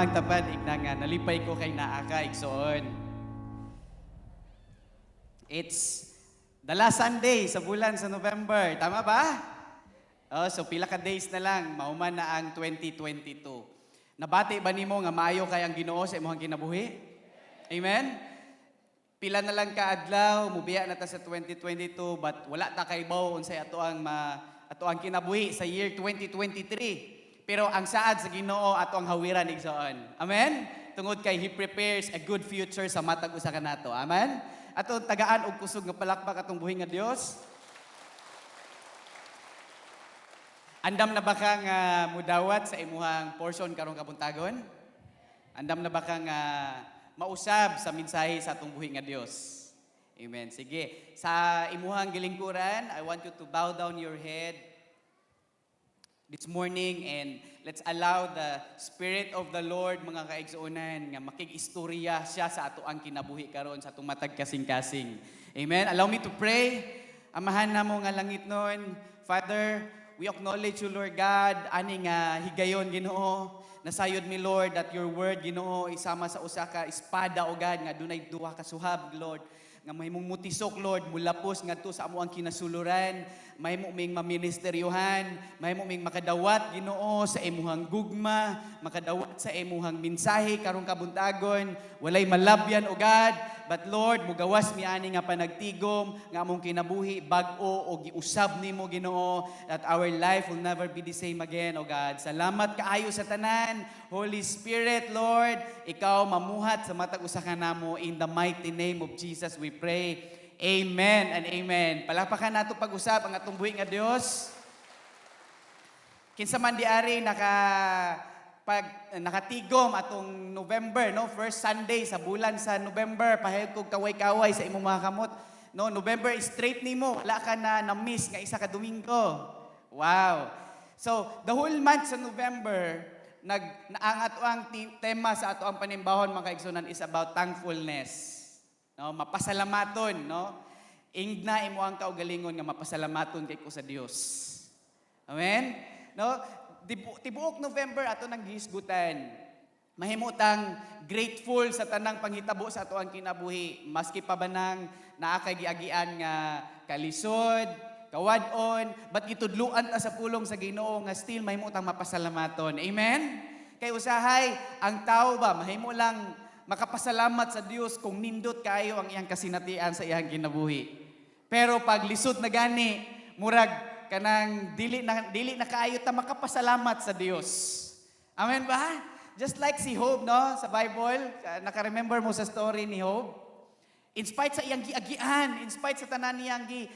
imuhang tapad, igna nga nalipay ko kay naa ka, igsoon. It's the last Sunday sa bulan sa November. Tama ba? Oh, so pila ka days na lang, mahuman na ang 2022. Nabati ba nimo nga maayo kay ang Ginoo sa imong kinabuhi? Amen? Pila na lang ka adlaw, mubiya na ta sa 2022, but wala ta kaybaw unsay ato ang kinabuhi sa year 2023. Pero ang saad sa Ginoo, ato ang hawiran, igsoon. Amen? Tungod kay He prepares a good future sa matag usa kanato. Amen? Ato tagaan og kusog nga palakpak atong buhi nga Dios. Andam na ba ka nga mudawat sa imuhang portion karong kabuntagon? Andam na ba ka nga mausab sa mensahe sa atong buhi nga Dios? Amen. Sige. Sa imuhang gilingkuran, I want you to bow down your head this morning and let's allow the Spirit of the Lord, mga kaigsuonan, nga makig-istorya siya sa ato ang kinabuhi karon sa atong matag kasing-kasing. Amen. Allow me to pray. Amahan namo nga langitnon, Father, we acknowledge you, Lord God, ani nga higayon, Ginoo. Nasayod mi, Lord, that your word, Ginoo, isama sa usa ka espada, o God, nga dunay duha ka suhab, Lord, nga mahimong mutisok, Lord, mulapos ngadto sa amo ang kinasuluran, mahimo ming maministeryuhan, mahimo ming makadawat, Ginoo, sa imuhang gugma, makadawat sa imuhang mensahe karong kabuntagon, walay malabyan, O God, but Lord, mugawas mi ani nga panagtigom, nga among kinabuhi bag-o o giusab nimo, Ginoo, that our life will never be the same again, O God. Salamat kaayo sa tanan. Holy Spirit, Lord, ikaw mamuhat sa matag usa ka namo. In the mighty name of Jesus we pray. Amen and amen. Palakpakan nato pag-usab ang atong buhi nga Dios. Kinsa man diari nakatigom atong November, no, first Sunday sa bulan sa November, pahayag kog kaway-kaway sa imong mga kamot. No, November straight nimo, wala ka na na-miss nga isa ka Domingo. Wow. So, the whole month sa November, nag na ang ato ang tema sa ato ang panimbahon, mga kaigsunan, is about thankfulness. No, mapasalamaton, no? Ingna imo ang kaugalingon nga mapasalamaton kay ko sa Dios. Amen? No? Tibuok November ato nang gihisgutan. Mahimutang grateful sa tanang panghitabo sa ato ang kinabuhi, maski pa ba nang naa kay giagian nga kalisod, kawad-on, but gitudluan ta sa pulong sa Ginoo nga still mahimutang mapasalamaton. Amen? Kay usahay ang tao ba mahimo lang makapasalamat sa Dios kung nindot kaayo ang iyang kasinatian sa iyang kinabuhi. Pero pag lisod na gani, murag kanang dili na kaayo ta makapasalamat sa Dios. Amen ba? Just like si Job, no, sa Bible, naka-remember mo sa story ni Job? In spite sa iyang giagian, in spite sa tanan niyang gi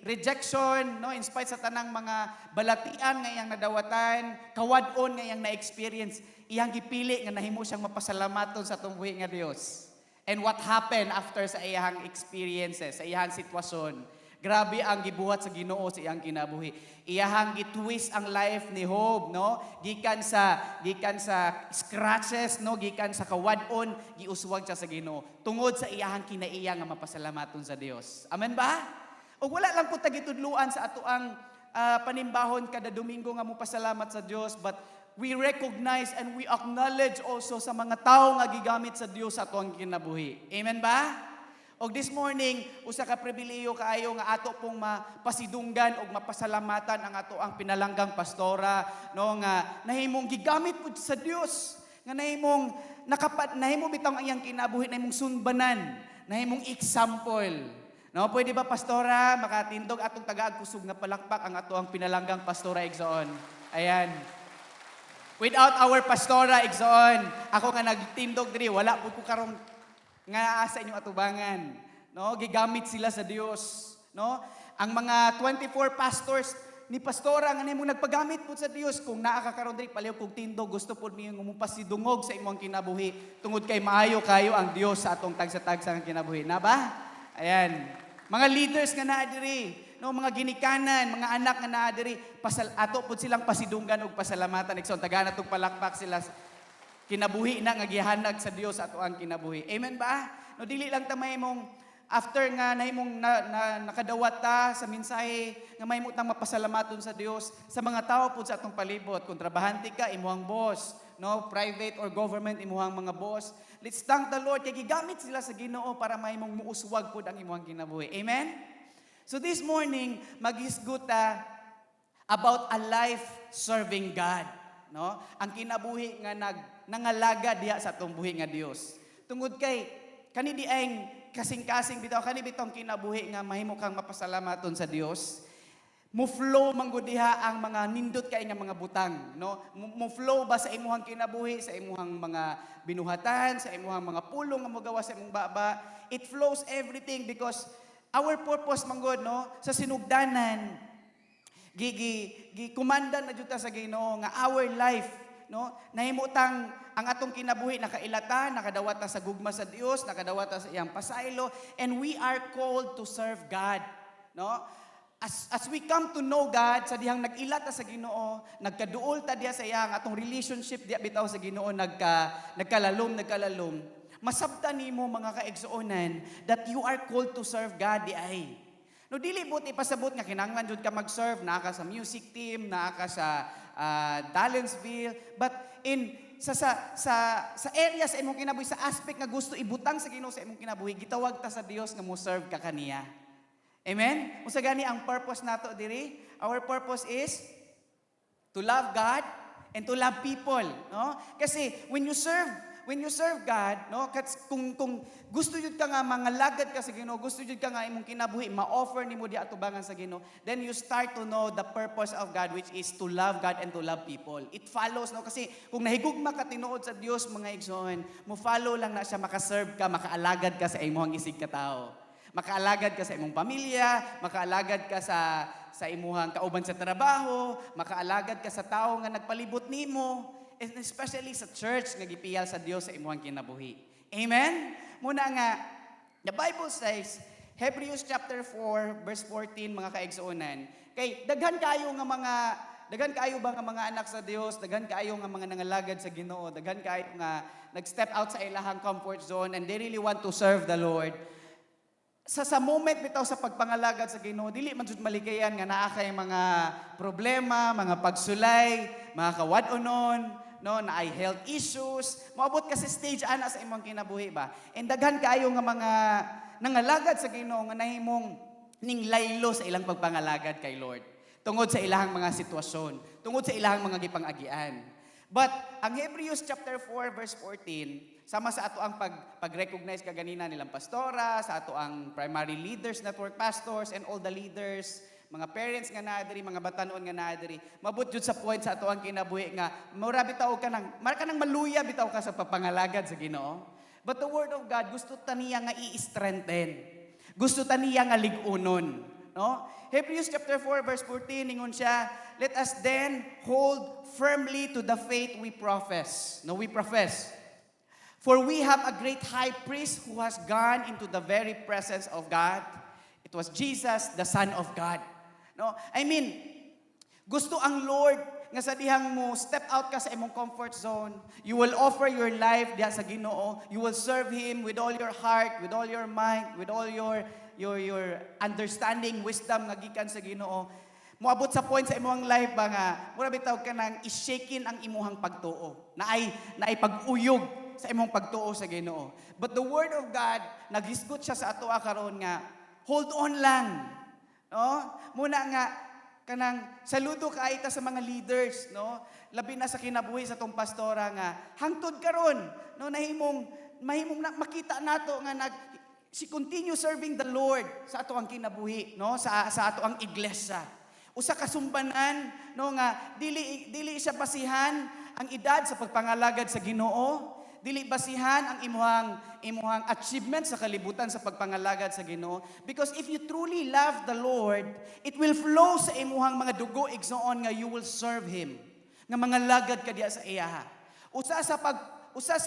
rejection, no, in spite sa tanang mga balatian nga iyang nadawatan, kawad-on nga iyang na-experience, iyang gipili nga nahimo siyang mapasalamaton sa atong buhi nga Dios. And what happened after sa iyang experiences, sa iyang sitwasyon? Grabe ang gibuhat sa Ginoo sa iyang kinabuhi. Iyahang gitwist ang life ni Job, no? Gikan sa scratches, no? Gikan sa kawad-on, giuswag siya sa Ginoo tungod sa iyahang kinaiya nga mapasalamaton sa Dios. Amen ba? O wala lang po ta gitudluan sa ato ang panimbahon kada Domingo nga mopasalamat sa Dios, but we recognize and we acknowledge also sa mga tao nga gigamit sa Dios sa ato ang kinabuhi. Amen ba? Og this morning, usa ka pribilehiyo kaayo nga ato pong mapasidunggan og mapasalamatan ang ato ang pinalanggang pastora, no, nga nahimong gigamit pud sa Dios, nga nahimong nakapat nahimo bitaw ang iyang kinabuhi, nahimong sunbanan, nahimong example. No, pwede ba, pastora, makatindog? Atong tagaag kusog nga palakpak ang ato ang pinalanggang pastora, igsoon. Ayan. Without our pastora, igsoon, ako nga nagtindog diri, wala pud ko karon nga sa inyong atubangan. No, gigamit sila sa Dios, no? Ang mga 24 pastors ni pastora nga nimo nagpagamit pud sa Dios. Kung naa ka karon diri, palihog kog tindog, gusto pud mi nga mopasidungog sa imong kinabuhi tungod kay maayo kayo ang Dios sa atong tagsa-tagsa nga kinabuhi. Na ba? Ayan. Mga leaders nga naa diri, no, mga ginikanan, mga anak nga naa diri, pasal ato pud silang pasidunggan og pasalamatan. Igsoon, tagana tong palakpak sila, kinabuhi na nga gihanag sa Dios ato ang kinabuhi. Amen ba? No, dili lang ta mahimong After nga nahimong na nakadawat ta sa mensahe nga mahimo tang mapasalamaton sa Dios sa mga tao pud sa atong palibot. Kung trabahante ka, imuhang boss, no, private or government, imuhang mga boss. Let's thank the Lord kay gigamit sila sa Ginoo para mahimong muuswag pud ang imuhang kinabuhi. Amen. So this morning, maghisgot ta about a life serving God, no? Ang kinabuhi nga nangalaga diha sa atong buhi nga Dios. Tungod kay kani di ay kasing-kasing bitaw, kani bitong kinabuhi nga mahimo kang mapasalamaton sa Dios. Mo flow man gud diha ang mga nindot kay nga mga butang, no? Mo flow ba sa imuhang kinabuhi, sa imuhang mga binuhatan, sa imuhang mga pulong nga mogawas sa imong baba. It flows everything because our purpose man gud, no, sa sinugdanan, gi gi gi kumanda na jud ta sa Ginoo nga our life, no, nahimutang ang atong kinabuhi nakailata, nakadawat ta sa gugma sa Dios, nakadawat ta sa iyang pasaylo, and we are called to serve God, no? As we come to know God, sa dihang nag-ila ta sa Ginoo, nagkaduol ta diha sa iyang atong relationship diha bitaw sa Ginoo, nagkalalom, nagkalalom, masabtan nimo, mga kaigsuonan, that you are called to serve God di ay. No, dili buot ipasabot nga kinahanglan jud ka mag-serve, naa ka sa music team, naa ka sa Dallensville, but in sa sa sa sa area sa imong kinabuhi, sa aspect nga gusto ibutang sa Ginoo sa imong kinabuhi, gitawag ta sa Dios nga mo serve ka kaniya. Amen? Unsa gani ang purpose nato diri? Our purpose is to love God and to love people, no? Kasi when you serve God, no, kung gusto jud ka nga mangalagad ka sa Ginoo, gusto jud ka nga imong kinabuhi ma-offer nimo di atubangan sa Ginoo, then you start to know the purpose of God, which is to love God and to love people. It follows, no, kasi kung nahigugma ka tinuod sa Dios, mga igsoon, mo follow lang na siya makaserve ka, makaalagad ka sa imong isig katao. Makaalagad ka sa imong pamilya, makaalagad ka sa imuhang kauban sa trabaho, makaalagad ka sa tao nga nagpalibot nimo, and especially sa church nga gipiyal sa Dios sa imuhang kinabuhi. Amen? Muna nga, the Bible says, Hebrews chapter 4, verse 14, mga kaigsuonan, kay daghan kaayo ba nga mga anak sa Dios, daghan kaayo nga mga nangalagad sa Ginoo, daghan kaayo nga nag-step out sa ilahang comfort zone and they really want to serve the Lord. Sa moment bitaw sa pagpangalagad sa Ginoo, dili man jud malikayan nga naa kay mga problema, mga pagsulay, mga kawad-onon, no, naay health issues. Moabot ka sa stage ana sa imong kinabuhi ba. And daghan kaayo nga mga nangalagad sa Ginoo nga nahimong ning laylo sa ilang pagpangalagad kay Lord tungod sa ilahang mga sitwasyon, tungod sa ilahang mga gipangagian. But ang Hebrews chapter 4 verse 14, sama sa ato ang pag-recognize kaganina nilang pastora, sa ato ang primary leaders network pastors and all the leaders, mga parents nga naa diri, mga batanon nga naa diri, mabot jud sa point sa ato ang kinabuhi nga mura bitaw ka nang mara ka nang maluya bitaw ka sa pagpangalagad sa Ginoo. But the word of God, gusto ta niya nga i-strengthen. Gusto ta niya nga lig-unon, no? Hebrews chapter 4 verse 14, ningon siya, "Let us then hold firmly to the faith we profess." No, we profess. "For we have a great high priest who has gone into the very presence of God." It was Jesus, the Son of God. No? I mean, gusto ang Lord nga sa dihang mo step out ka sa imong comfort zone, you will offer your life diha sa Ginoo. You will serve Him with all your heart, with all your mind, with all your understanding, wisdom nga gikan sa Ginoo. Moabot sa point sa imong life ba nga mura bitaw ka nang i-shaken ang imuhang pagtuo. Naay pag-uyog sa imong pagtuo sa Ginoo. But the word of God, naghisgot siya sa atoa karon nga hold on lang. No? Muna nga kanang saludo kaayo ta sa mga leaders, no? Labi na sa kinabuhi sa tong pastora nga hangtod karon, no, nahimong mahimong na, makita nato nga she continue serving the Lord sa ato ang kinabuhi, no, sa ato ang iglesia. Usa ka sumbanan, no, nga dili dili siya basihan ang edad sa pagpangalagad sa Ginoo, dili basihan ang imuhang achievement sa kalibutan sa pagpangalagad sa Ginoo, because if you truly love the Lord, it will flow sa imuhang mga dugo, igsoon, nga you will serve Him, nga mangalagad ka diha sa iyaha. Usa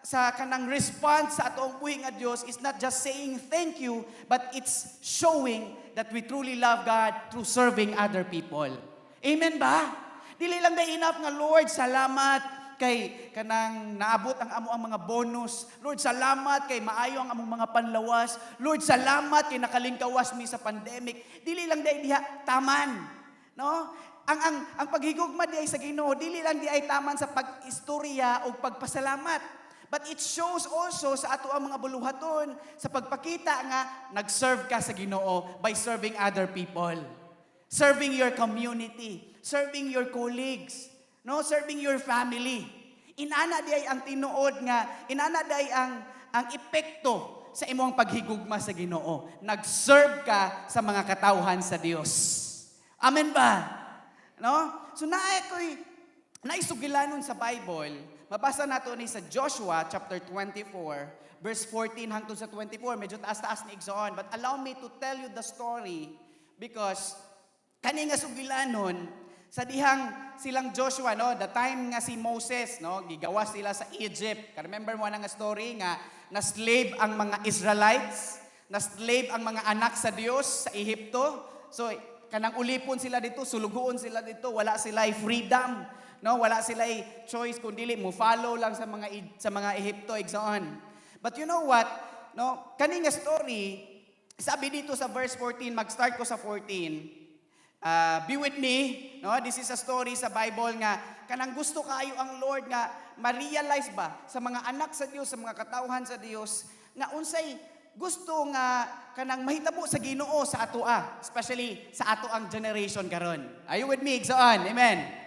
sa kanang response sa atong buhi nga Dios is not just saying thank you, but it's showing that we truly love God through serving other people. Amen ba? Dili lang day enough nga, "Lord, salamat." kay kanang naabot ang amo ang mga bonus. Lord, salamat kay maayo ang among mga panlawas. Lord, salamat kay nakalingkawas mi sa pandemic. Dili lang diay diha taman. No? Ang paghigugma diay sa Ginoo dili lang diay taman sa pag-istorya o pagpasalamat. But it shows also sa ato ang mga buluhaton sa pagpakita nga nag-serve ka sa Ginoo by serving other people. Serving your community, serving your colleagues, no, serving your family. Inana diay ang tinuod nga, inana diay ang epekto sa imong paghigugma sa Ginoo. Nag-serve ka sa mga katawhan sa Dios. Amen ba? No? So naay ko'y naisugilanon sa Bible. Mabasa nato ni sa Joshua chapter 24, verse 14 hangtod sa 24. Medyo taas-taas ni igsoon. But allow me to tell you the story because kani nga sugilanon sa dihang silang Joshua, no, the time nga si Moses, no, gigawas sila sa Egypt. Ka remember mo na nga story nga na slave ang mga Israelites, na slave ang mga anak sa Dios sa Ehipto. So kanang ulipon sila dito, sulugoon sila dito, wala sila freedom. No, wala sila choice kung dili mo follow lang sa mga Ehipto, igsoon. But you know what? No, kani nga story, sabi dito sa verse 14, mag-start ko sa 14. Be with me, no? This is a story sa Bible nga kanang gusto kaayo ang Lord nga ma-realize ba sa mga anak sa Dios, sa mga katawhan sa Dios nga unsay gusto nga kanang mahitabo sa Ginoo sa atoa, especially sa ato ang generation karon. Are you with me, igsoon? Amen.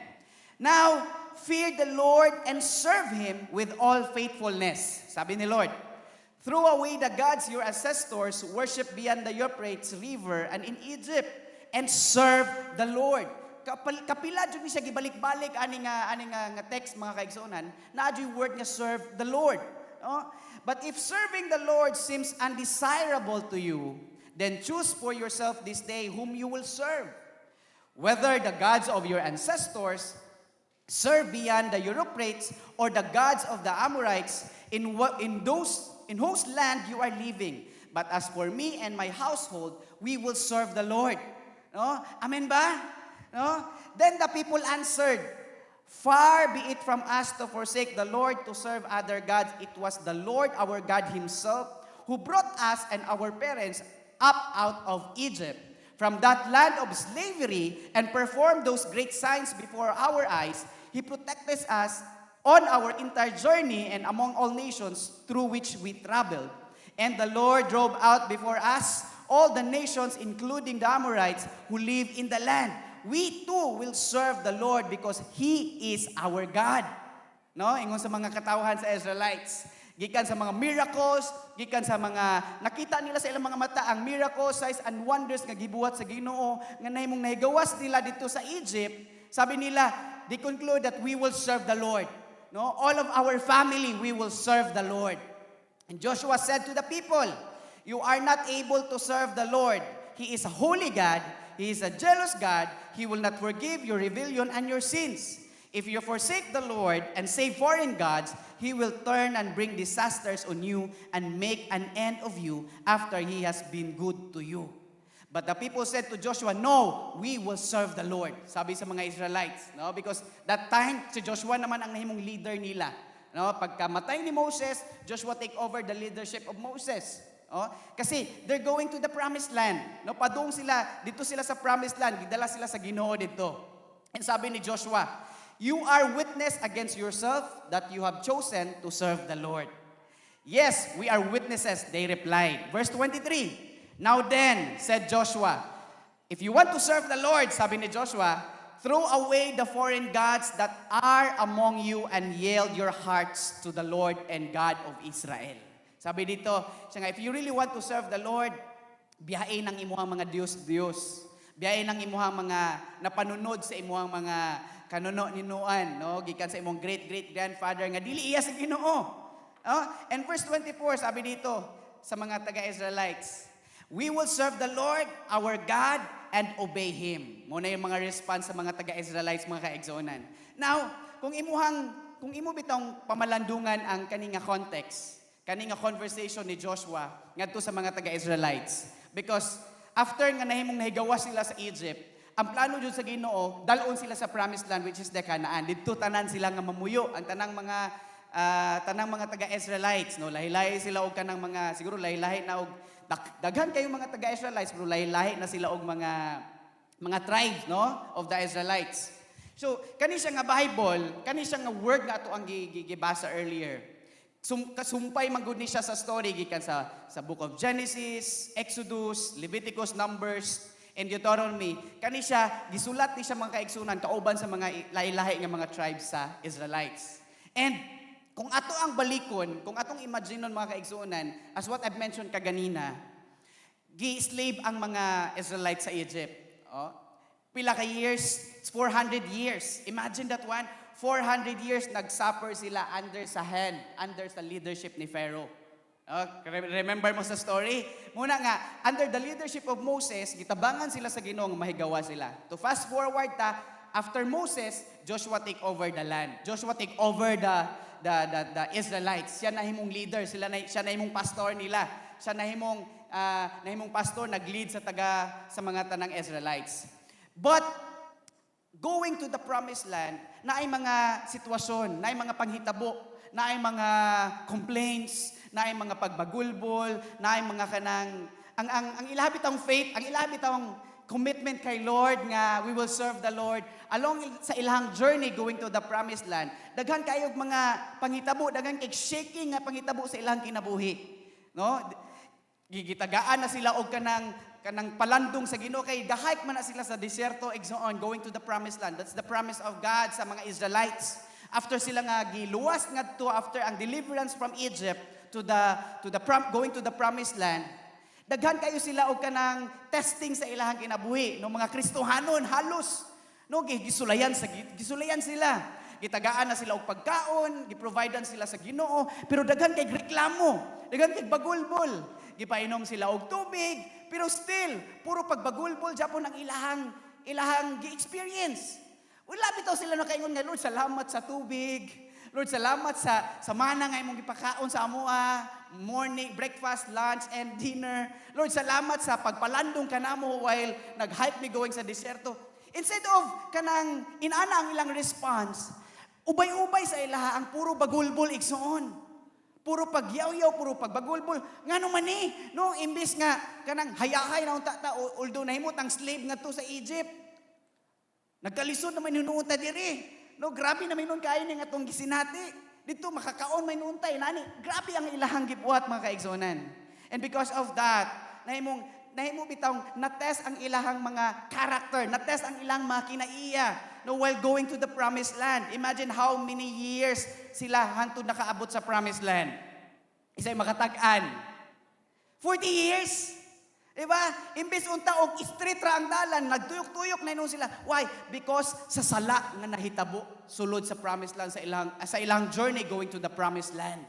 Now, fear the Lord and serve Him with all faithfulness. Sabi ni Lord, "Throw away the gods your ancestors worship beyond the Euphrates River and in Egypt and serve the Lord." Kapila jud ni siya gibalik-balik ani nga text, mga kaigsuonan, naa juy word nga "serve the Lord." No? "But if serving the Lord seems undesirable to you, then choose for yourself this day whom you will serve, whether the gods of your ancestors serve beyond the Euphrates or the gods of the Amorites in what in those in whose land you are living. But as for me and my household, we will serve the Lord." No? Amen ba? No? Then the people answered, "Far be it from us to forsake the Lord to serve other gods. It was the Lord our God himself who brought us and our parents up out of Egypt, from that land of slavery, and performed those great signs before our eyes. He protected us on our entire journey and among all nations through which we traveled. And the Lord drove out before us all the nations, including the Amorites who live in the land. We too will serve the Lord because He is our God." No? Ingon sa mga katawhan sa Israelites. Gikan sa mga miracles, gikan sa mga nakita nila sa ilang mga mata ang miracles, signs and wonders nga gibuhat sa Ginoo nga nahimong nahigawas nila dito sa Egypt. Sabi nila, they conclude that we will serve the Lord. No? All of our family, we will serve the Lord. And Joshua said to the people, "You are not able to serve the Lord. He is a holy God. He is a jealous God. He will not forgive your rebellion and your sins. If you forsake the Lord and serve foreign gods, He will turn and bring disasters on you and make an end of you after He has been good to you." But the people said to Joshua, "No, we will serve the Lord." Sabi sa mga Israelites, no? Because that time, si Joshua naman ang nahimong leader nila. No? Pagkamatay ni Moses, Joshua take over the leadership of Moses. Oh, kasi they're going to the promised land. No, padung sila, dito sila sa promised land, gidala sila sa Ginoo dito. And sabi ni Joshua, "You are witness against yourself that you have chosen to serve the Lord." "Yes, we are witnesses," they replied. Verse 23, "Now then," said Joshua, "if you want to serve the Lord," sabi ni Joshua, "throw away the foreign gods that are among you and yield your hearts to the Lord and God of Israel." Sabi dito, siya nga, if you really want to serve the Lord, biyain ang imuhang mga Diyos-Diyos. Biyain ang imuhang mga napanunod sa imuhang mga kanuno-ninuan, no? Gikan sa imong great-great-grandfather nga dili iya sa Ginoo. Oh? And verse 24, sabi dito sa mga taga-Israelites, "We will serve the Lord, our God, and obey Him." Mao na yung mga response sa mga taga-Israelites, mga kaigsuonan. Now, kung imo bitong pamalandungan ang kani nga context, kani nga conversation ni Joshua ngadto sa mga taga-Israelites. Because after nga nahimong nahigawas sila sa Egypt, Ang plano jud sa Ginoo, dalon sila sa promised land, which is the Canaan. Didto tanan sila nga mamuyo, ang tanang mga taga-Israelites, no? Lahi-lahi sila og kanang mga, siguro lahi-lahi na og daghan kayo mga taga-Israelites, pero lahi-lahi na sila og mga tribes, no, of the Israelites. So, kani siya nga Bible, kani siya nga word nga ato ang gibasa earlier. Kasumpay man gud ni siya sa story gikan sa Book of Genesis, Exodus, Leviticus, Numbers, and Deuteronomy. Kani siya gisulat ni siya, mga kaigsunan, kauban sa mga lahi-lahi nga mga tribes sa Israelites. And kung ato ang balikon, kung atong imaginon, mga kaigsunan, as what I've mentioned kaganina, gi-slave ang mga Israelites sa Egypt. Oh. Pila ka years? It's 400 years. Imagine that one. 400 years nag-suffer sila under sa hand, under sa leadership ni Pharaoh. Oh, remember mo sa story? Muna nga, under the leadership of Moses, gitabangan sila sa Ginoo nga mahigawa sila. To fast forward ta, after Moses, Joshua take over the land. Joshua take over the Israelites. Siya nahimong leader, siya nahimong pastor nila. Siya nahimong pastor, nag-lead sa mga tanang Israelites. But going to the promised land, naay mga sitwasyon, naay mga panghitabo, naay mga complaints, naay mga pagbagulbol, naay mga kanang ang ilaha bitawng faith, ang ilaha bitawng commitment kay Lord nga we will serve the Lord along sa ilang journey going to the promised land. Daghan kayo mga panghitabo, daghan kay shaking nga panghitabo sa ilang kinabuhi. No? Gigitagaan na sila og kanang palandong sa Ginoo kay gahike man na sila sa disyerto, igsoon, going to the promised land. That's the promise of God sa mga Israelites. After sila nga giluwas ngadto, after ang deliverance from Egypt to the going to the promised land, daghan kayo sila og kanang testing sa ilahang kinabuhi, no? Mga Kristohanon halos, no? Gisulayan sila. Gitagaan na sila og pagkaon, giprovidean sila sa Ginoo, pero daghan kay reklamo, daghan kay bagulbol. Gipainom sila og tubig, pero still puro pagbagulbol japon ang ilahang gi-experience. Wala bitaw sila nakaingon nga, "Lord, salamat sa tubig. Lord, salamat sa mana nga imong gipakaon sa amoa, morning, breakfast, lunch, and dinner. Lord, salamat sa pagpalandong kanamo while nag-hike mi going sa disyerto." Instead of kanang inana ang ilang response, ubay-ubay sa ilaha ang puro bagulbol, igsoon. Puro pagyaw-yaw, puro pagbagulbol. Ngano man ni? No, imbis nga kanang hayahay na unta ta, although nahimot ang slave ngadto sa Egypt. Nagkalisod naman hinuon ta diri. No, grabe na may nun kayo ning atong gisinati. Dito makakaon may nuon tay nani. Grabe ang ilahang gibuhat, mga kaigsunan. And because of that, nahimo bitawng na-test ang ilahang mga character, na-test ang ilang mga kinaiya, no, while going to the promised land. Imagine how many years sila hantod nakaabot sa promised land. Isay makatag-an. 40 years. Diba? Imbes unta og straight ra ang dalan, nagtuyok-tuyok na hinuon sila. Why? Because sa sala nga nahitabo sulod sa promised land, sa ilang journey going to the promised land.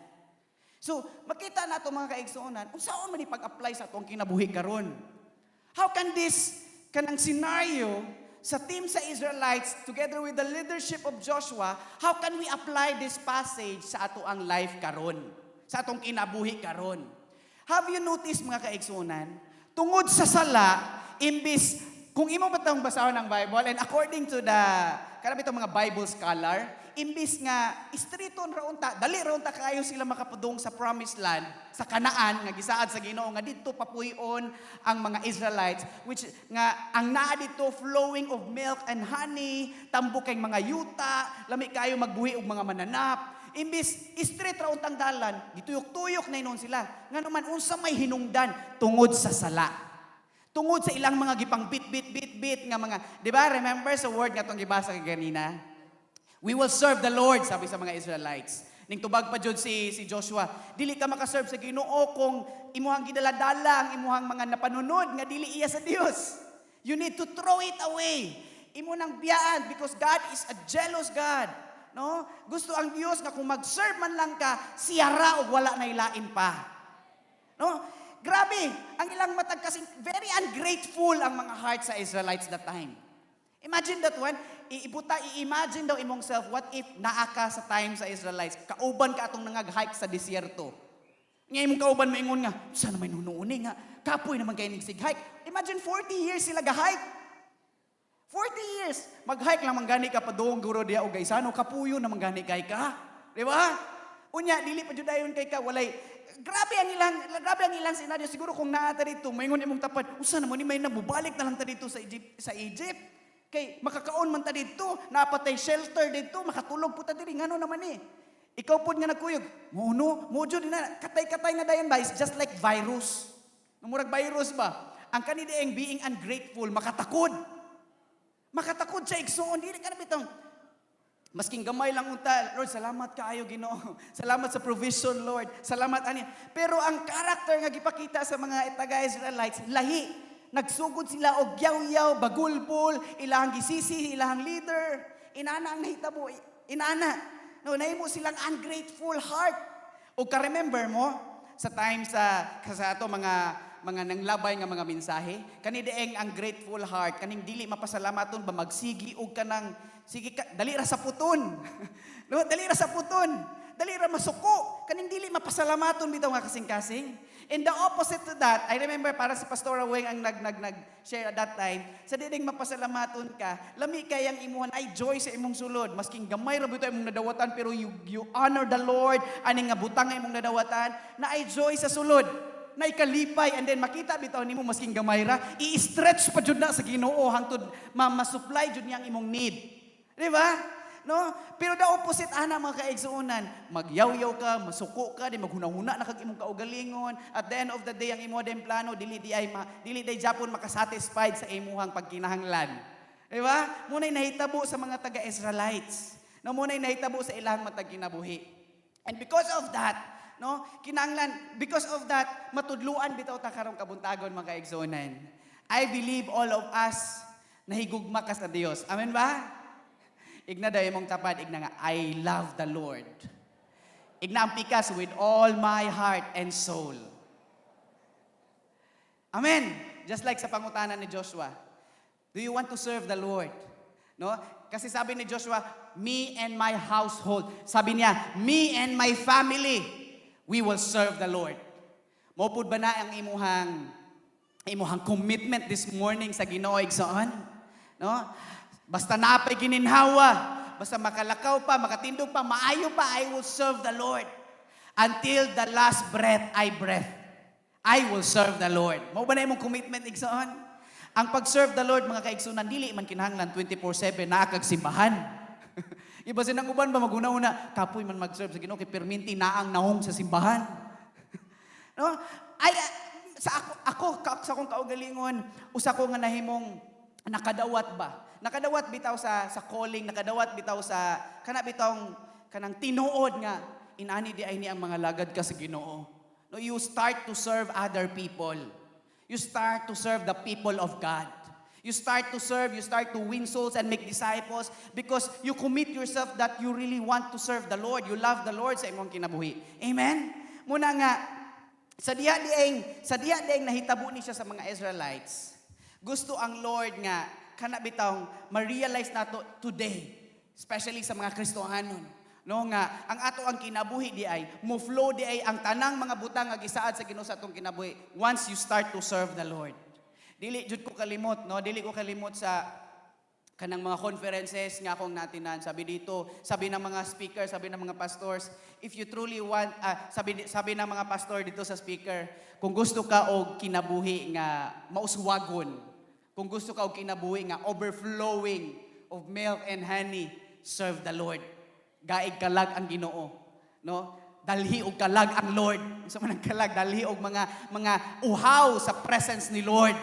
So, makita nato, mga kaigsuonan, unsaon man pag-apply sa atong kinabuhi karon? How can this kanang scenario sa team sa Israelites together with the leadership of Joshua, how can we apply this passage sa ato ang life karon? Sa atong kinabuhi karon? Have you noticed, mga kaigsuonan, tungod sa sala, imbis kung imo ba tong basahon ng Bible and according to the kanang itong mga Bible scholar, imbis nga istriton ra unta, dali ra unta kaayo sila makapadung sa promised land, sa Kanaan nga gisaad sa Ginoo nga didto papuy-on ang mga Israelites, which nga ang naa dito flowing of milk and honey, tambok kay mga yuta, lami kayo magbuhi og mga mananap. Imbis straight ra untang dalan, gituyok-tuyok na hinuon sila. Ngano man? Unsa may hinungdan? Tungod sa sala. Tungod sa ilang mga gipang bit bit bit bit nga mga, 'di ba? Remember sa word nga tong gibasa kanina? "We will serve the Lord," sabi sa mga Israelites. Ning tubag pa jud si Joshua, "Dili ka makaserve sa Ginoo kung imuhang gidala-dala ang imuhang mga napanunod nga dili iya sa Dios. You need to throw it away. Imo nang biyaan because God is a jealous God." No? Gusto ang Dios nga kung mag-serve man lang ka, siya ra og wala na ilain pa. No? Grabe, ang ilang matag kasi very ungrateful ang mga hearts sa Israelites that time. Imagine that one, ibuta, i-imagine daw imong self, what if naa ka sa time sa Israelites, kauban ka atong nangag-hike sa disyerto. Nga imong kauban maingon nga, "Sana may nunuuni nga, kapoy naman kayo sig hike." Imagine 40 years sila ga-hike. 40 years. Mag-hike lang man gani ka padung guro diya og Gaisano, kapuyo na man gani kay ka. Di ba? Unya dili pa jud dayon kay ka walay grabe ang ilang senaryo. Siguro kung naa ta dito, maingon imong tapad, usa na mo ni may nabubalik na lang ta dito sa Egypt. Kay makakaon man ta dito, naa pa tay shelter dito, makatulog po ta diri, ngano naman eh. Ikaw pod nga nagkuyog, mo no, mo jud na katay-katay na dayon ba, it's just like virus. Murag virus ba? Ang kani dieng being ungrateful, makatakod. Makatakod sa igsuon, dili ka na bitong masking gamay lang unta, "Lord, salamat kaayo, Ginoo. Salamat sa provision, Lord. Salamat ani." Pero ang character nga gipakita sa mga taga-Israelites, lahi. Nagsugod sila og yaw-yaw, bagulbol, ilahang gisisi, ilahang leader. Inana ang nahitabo, inana. No, nahimo silang ungrateful heart. O ka-remember mo sa time sa ato mga nanglabay nga mga mensahe, kani dieng ang grateful heart, kaning dili mapasalamaton ba, magsigi og kanang sige ka, dali ra sa puton, no, dali ra sa puton, dali ra masuko, kaning dili mapasalamaton bitaw nga kasing-kasing. And the opposite to that, I remember para si Pastor Weng ang nag nag nag share at that time, sa dining mapasalamaton ka, lami kay ang imuhan ay joy sa imong sulod, masking gamay ra bitaw imong nadawatan, pero you honor the Lord ani nga butang nga imong nadawatan, na ay joy sa sulod, na ikalipay, and then makita bitaw nimo, masking gamay ra, i-stretch pa jud na sa Ginoo hangtod ma-supply jud niya ang imong need. Di ba? No? Pero the opposite ana, mga kaigsuonan, magyawyaw ka, masuko ka, di maghunahuna na kag imong kaugalingon. At the end of the day, ang imo din plano dili day japon makasatisfied sa imuhang pagkinahanglan. Di ba? Muna'y nahitabo sa mga taga-Israelites. No, muna'y nahitabo sa ilang matag kinabuhi. And because of that, no, kinahanglan, because of that, matudluan bitaw ta karong kabuntagon, mga kaigsuonan. I believe all of us nahigugma ka sa Dios. Amen ba? Igna daw imong tapad, igna nga, "I love the Lord." Igna ang pikas, "With all my heart and soul." Amen. Just like sa pangutana ni Joshua. Do you want to serve the Lord? No? Kasi sabi ni Joshua, "Me and my household." Sabi niya, "Me and my family, we will serve the Lord." Mao pud ba na ang imuhang commitment this morning sa Ginoo, igsoon? No? Basta naa pay gininhawa, basta makalakaw pa, makatindog pa, maayo pa, I will serve the Lord. Until the last breath I breath, I will serve the Lord. Mao ba na imong commitment, igsoon? Ang pag-serve the Lord, mga kaigsunan, dili man kinahanglan 24/7 naa kag simbahan. Iba sinang uban ba, maguna-una, kapoy man mag-serve sa Ginoo kay perminti naang naong sa simbahan. No? Ay sa ako sa akong kaugalingon, usa ko nga nahimong nakadawat ba? Nakadawat bitaw sa calling, nakadawat bitaw sa kana bitawng kanang tinuod nga inani di ay ni ang mga lagad ka sa Ginoo. No, you start to serve other people. You start to serve the people of God. You start to serve, you start to win souls and make disciples because you commit yourself that you really want to serve the Lord. You love the Lord sa imong kinabuhi. Amen? Muna nga, sa diha dieng nahitabo ni siya sa mga Israelites, gusto ang Lord nga kana bitawng ma-realize nato today, especially sa mga Kristohanon. No, nga ang ato ang kinabuhi di ay mo flow di ay ang tanang mga butang nga gisaad sa Ginoo sa atong kinabuhi once you start to serve the Lord. Dili jud ko kalimot, no? Dili ko kalimot sa kanang mga conferences nga akong natinan. Sabi dito, sabi ng mga speaker, sabi ng mga pastors, if you truly want, sabi ng mga pastor dito sa speaker, kung gusto ka og kinabuhi nga mauswagon, kung gusto ka og kinabuhi nga overflowing of milk and honey, serve the Lord. Gaig kalag ang Ginoo, no? Dalhi og kalag ang Lord. Unsa man ang kalag? Dalhi og mga uhaw sa presence ni Lord.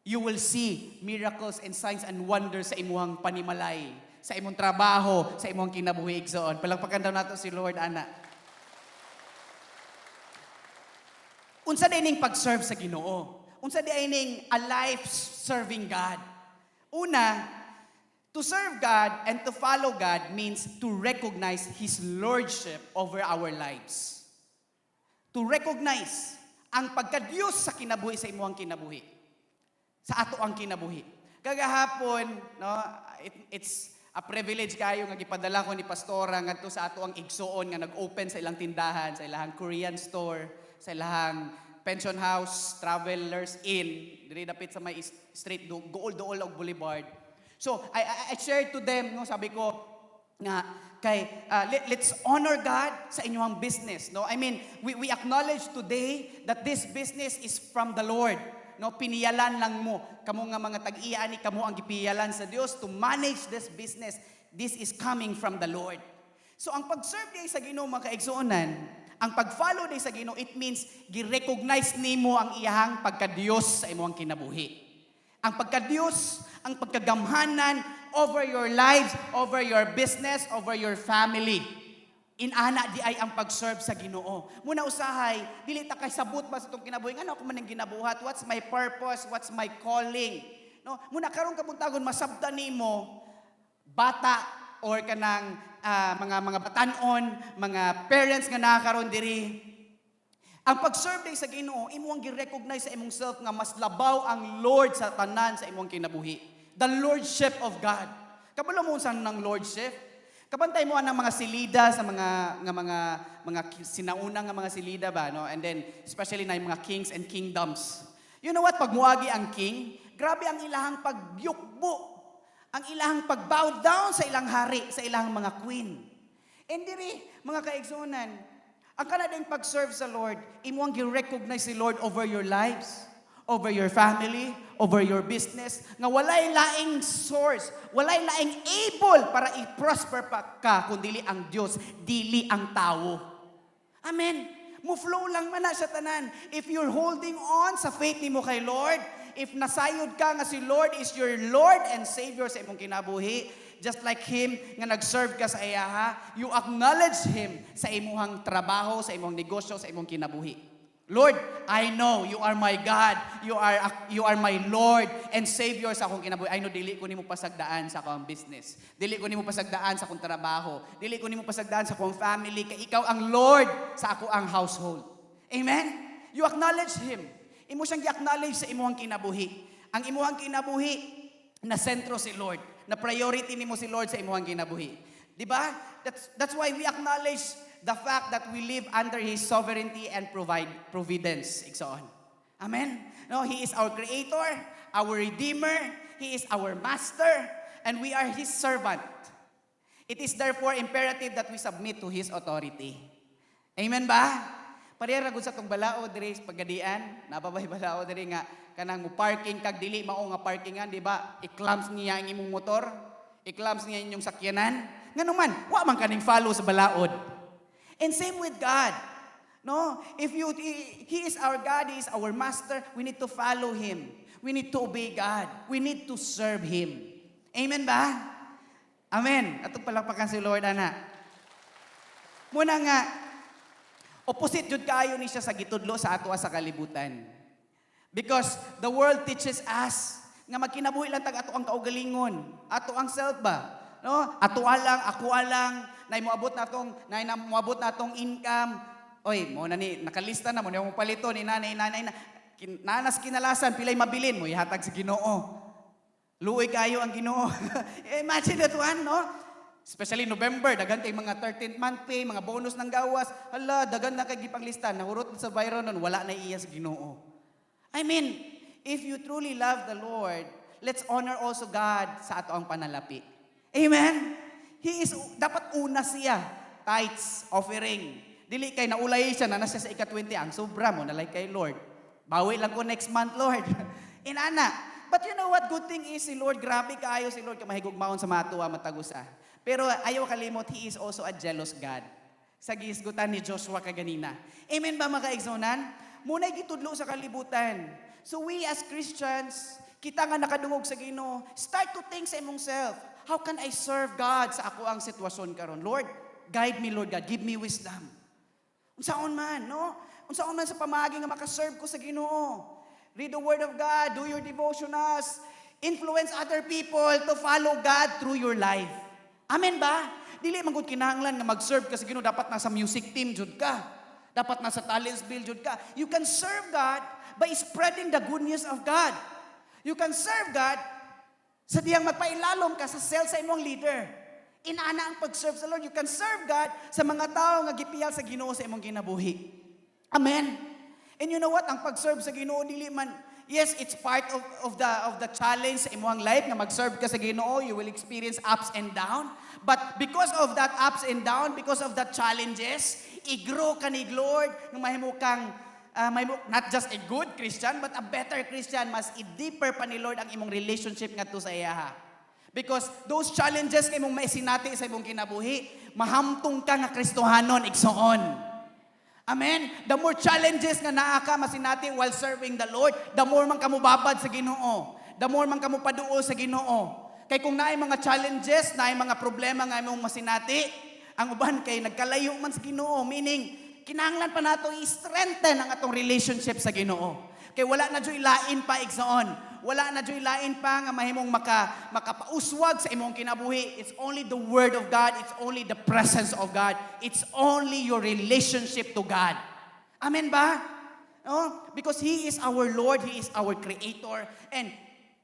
You will see miracles and signs and wonders sa imuhang panimalay, sa imong trabaho, sa imong kinabuhi, igsoon. Palakpakan daw nato si Lord ana. Unsa din ning pag-serve sa Ginoo? Unsa di ay ning a life serving God? Una, to serve God and to follow God means to recognize His Lordship over our lives. To recognize ang pagka-Diyos sa kinabuhi, sa imuhang kinabuhi, sa ato ang kinabuhi. Kagahapon, no, it's a privilege kayo nga gipadala ko ni pastora ngadto sa ato ang igsuon nga nag-open sa ilang tindahan, sa ilang Korean store, sa ilang Pension House, Travelers Inn, diri dapit sa may street, guol-duol og Boulevard. So, I shared to them, no, sabi ko, nga kay let's honor God sa inyong business, no? I mean, we acknowledge today that this business is from the Lord, no? Piniyalan lang mo kamo nga mga tag-iya ani, kamo ang gipiyalan sa Dios to manage this business. This is coming from the Lord. So ang pag-serve diay sa Ginoo, mga kaigsuonan, ang pag-follow diay sa Ginoo, it means gi-recognize nimo ang iyahang pagka-Dios sa imong kinabuhi. Ang pagka-Diyos, ang pagkagamhanan over your lives, over your business, over your family. Inana diay ang pag-serve sa Ginoo. Muna usahay, dili ta kay sabot ba sa itong kinabuhi? Ano ako man ang ginabuhat? What's my purpose? What's my calling? No, muna karong kabuntagon masabtan nimo, bata or kanang mga batanon, mga parents nga nakakaroon diri, ang pag-serve diay sa Ginoo, imo ang gi-recognize sa imong self nga mas labaw ang Lord sa tanan sa imong kinabuhi. The Lordship of God. Kabalo mo unsa ng Lordship? Kabantay mo ang mga silida sa mga nga mga sinauna nga mga silida ba, no? And then especially na yung mga kings and kingdoms. You know what? Pag muagi ang king, grabe ang ilahang pagyukbo, ang ilahang pag-bow down sa ilang hari, sa ilang mga queen. And diri, mga kaigsuonan, ang kana din pag-serve sa Lord, imo ang gi-recognize si Lord over your lives, over your family, over your business, nga walay laing source, walay laing able para i-prosper pa ka kung dili ang Dios, dili ang tawo. Amen. Mo-flow lang man na sa tanan. If you're holding on sa faith nimo kay Lord, if nasayod ka nga si Lord is your Lord and Savior sa imong kinabuhi, just like Him nga nag-serve ka sa iyaha, you acknowledge Him sa imuhang trabaho, sa imong negosyo, sa imong kinabuhi. Lord, I know you are my God. You are my Lord and Savior sa akong kinabuhi. I know dili ko nimo pasagdaan sa akong business. Dili ko nimo pasagdaan sa akong trabaho. Dili ko nimo pasagdaan sa akong family kay ikaw ang Lord sa ako ang household. Amen? You acknowledge Him. Imo siyang gi-acknowledge sa imuhang kinabuhi. Ang imuhang kinabuhi na sentro si Lord, na priority nimo si Lord sa imuhang kinabuhi. Di ba? That's why we acknowledge the fact that we live under His sovereignty and providence. Igsoon. Amen? No, He is our creator, our redeemer, He is our master, and we are His servant. It is therefore imperative that we submit to His authority. Amen ba? Pareha ra gud sa tong balaod diri sa Pagadian, napabay balaod diri nga kanang mo parking kag dili mao nga parkingan, di ba? I-clamps niya ang imong motor, i-clamps niya inyong sakyanan. Ngano man, wa man kaning follow sa balaod. And same with God. No? If you He is our God, He is our master, we need to follow Him. We need to obey God. We need to serve Him. Amen ba? Amen. Atong palakpakan si Lord, ana. Muna nga, opposite jud kaayo ni siya sa gitudlo sa ato sa kalibutan. Because the world teaches us nga magkinabuhi lang tag ato ang kaugalingon, ato ang self ba? No? Ato lang, ako lang, nay moabot na tong income. Oy, mo na ni nakalista na mo ni mo palito ni nanay nanay na nanas kinalasan pilay mabilin mo ihatag sa Ginoo. Luoy kayo ang Ginoo. Imagine that one, no? Especially November, daghan kay mga 13th month pay, mga bonus ng gawas. Hala, daghan na kay gipanglista. Nahurot na sa bayro nun, wala na iya sa Ginoo. I mean, if you truly love the Lord, let's honor also God sa ato ang panalapi. Amen? He is, dapat una siya. Tithes, offering. Dili kay naulay siya na nasa sa ika-20, ang sobra mo, nalay kay Lord. Bawi lang ko next month, Lord. Inana. But you know what? Good thing is, si Lord, grabe kaayo si Lord, kamahigugmaon sa matuwa, matagusa. Pero ayaw kalimot, He is also a jealous God. Sa gihisgutan ni Joshua kaganina. Amen ba, mga kaigsuonan? Muna'y gitudlo sa kalibutan. So we as Christians, kita nga nakadungog sa Ginoo, start to think sa imong self, how can I serve God sa ako ang sitwasyon karon? Lord, guide me, Lord God. Give me wisdom. Unsaon man, no? Unsaon man sa pamaagi nga makaserve ko sa Ginoo. Read the Word of God, do your devotionals, influence other people to follow God through your life. Amen ba? Dili man gud kinahanglan nga mag-serve ka sa Ginoo, dapat nasa music team jud ka. Dapat nasa talents build jud ka. You can serve God by spreading the good news of God. You can serve God sa diyang magpailalom ka sa cell sa imong leader. Inana ang pag-serve sa Lord. You can serve God sa mga tao nga gipiyal sa Ginoo sa imong kinabuhi. Amen. And you know what? Ang pag-serve sa Ginoo dili man, yes, it's part of the challenge sa imong life nga mag-serve ka sa Ginoo, you will experience ups and down. But because of that ups and down, because of that challenges, i-grow ka ni Lord nga mahimo kang mahimo, not just a good Christian, but a better Christian. Mas i-deeper pa ni Lord ang imong relationship ngadto sa iyaha. Because those challenges kay imong maisinati sa imong kinabuhi, mahamtong ka nga Kristohanon, igsoon. Amen? The more challenges nga naa ka masinati while serving the Lord, the more man ka mobabad sa Ginoo. The more man ka mopaduol sa Ginoo. Kay kung naay mga challenges, naay mga problema nga imong masinati, ang uban kay nagkalayo man sa Ginoo, meaning kinahanglan pa nato i-strengthen ang atong relationship sa Ginoo. Kay wala na juy lain pa, igsoon. Wala na juy lain pa nga mahimong makapauswag sa imong kinabuhi. It's only the word of God. It's only the presence of God. It's only your relationship to God. Amen ba? No? Because He is our Lord, He is our Creator, and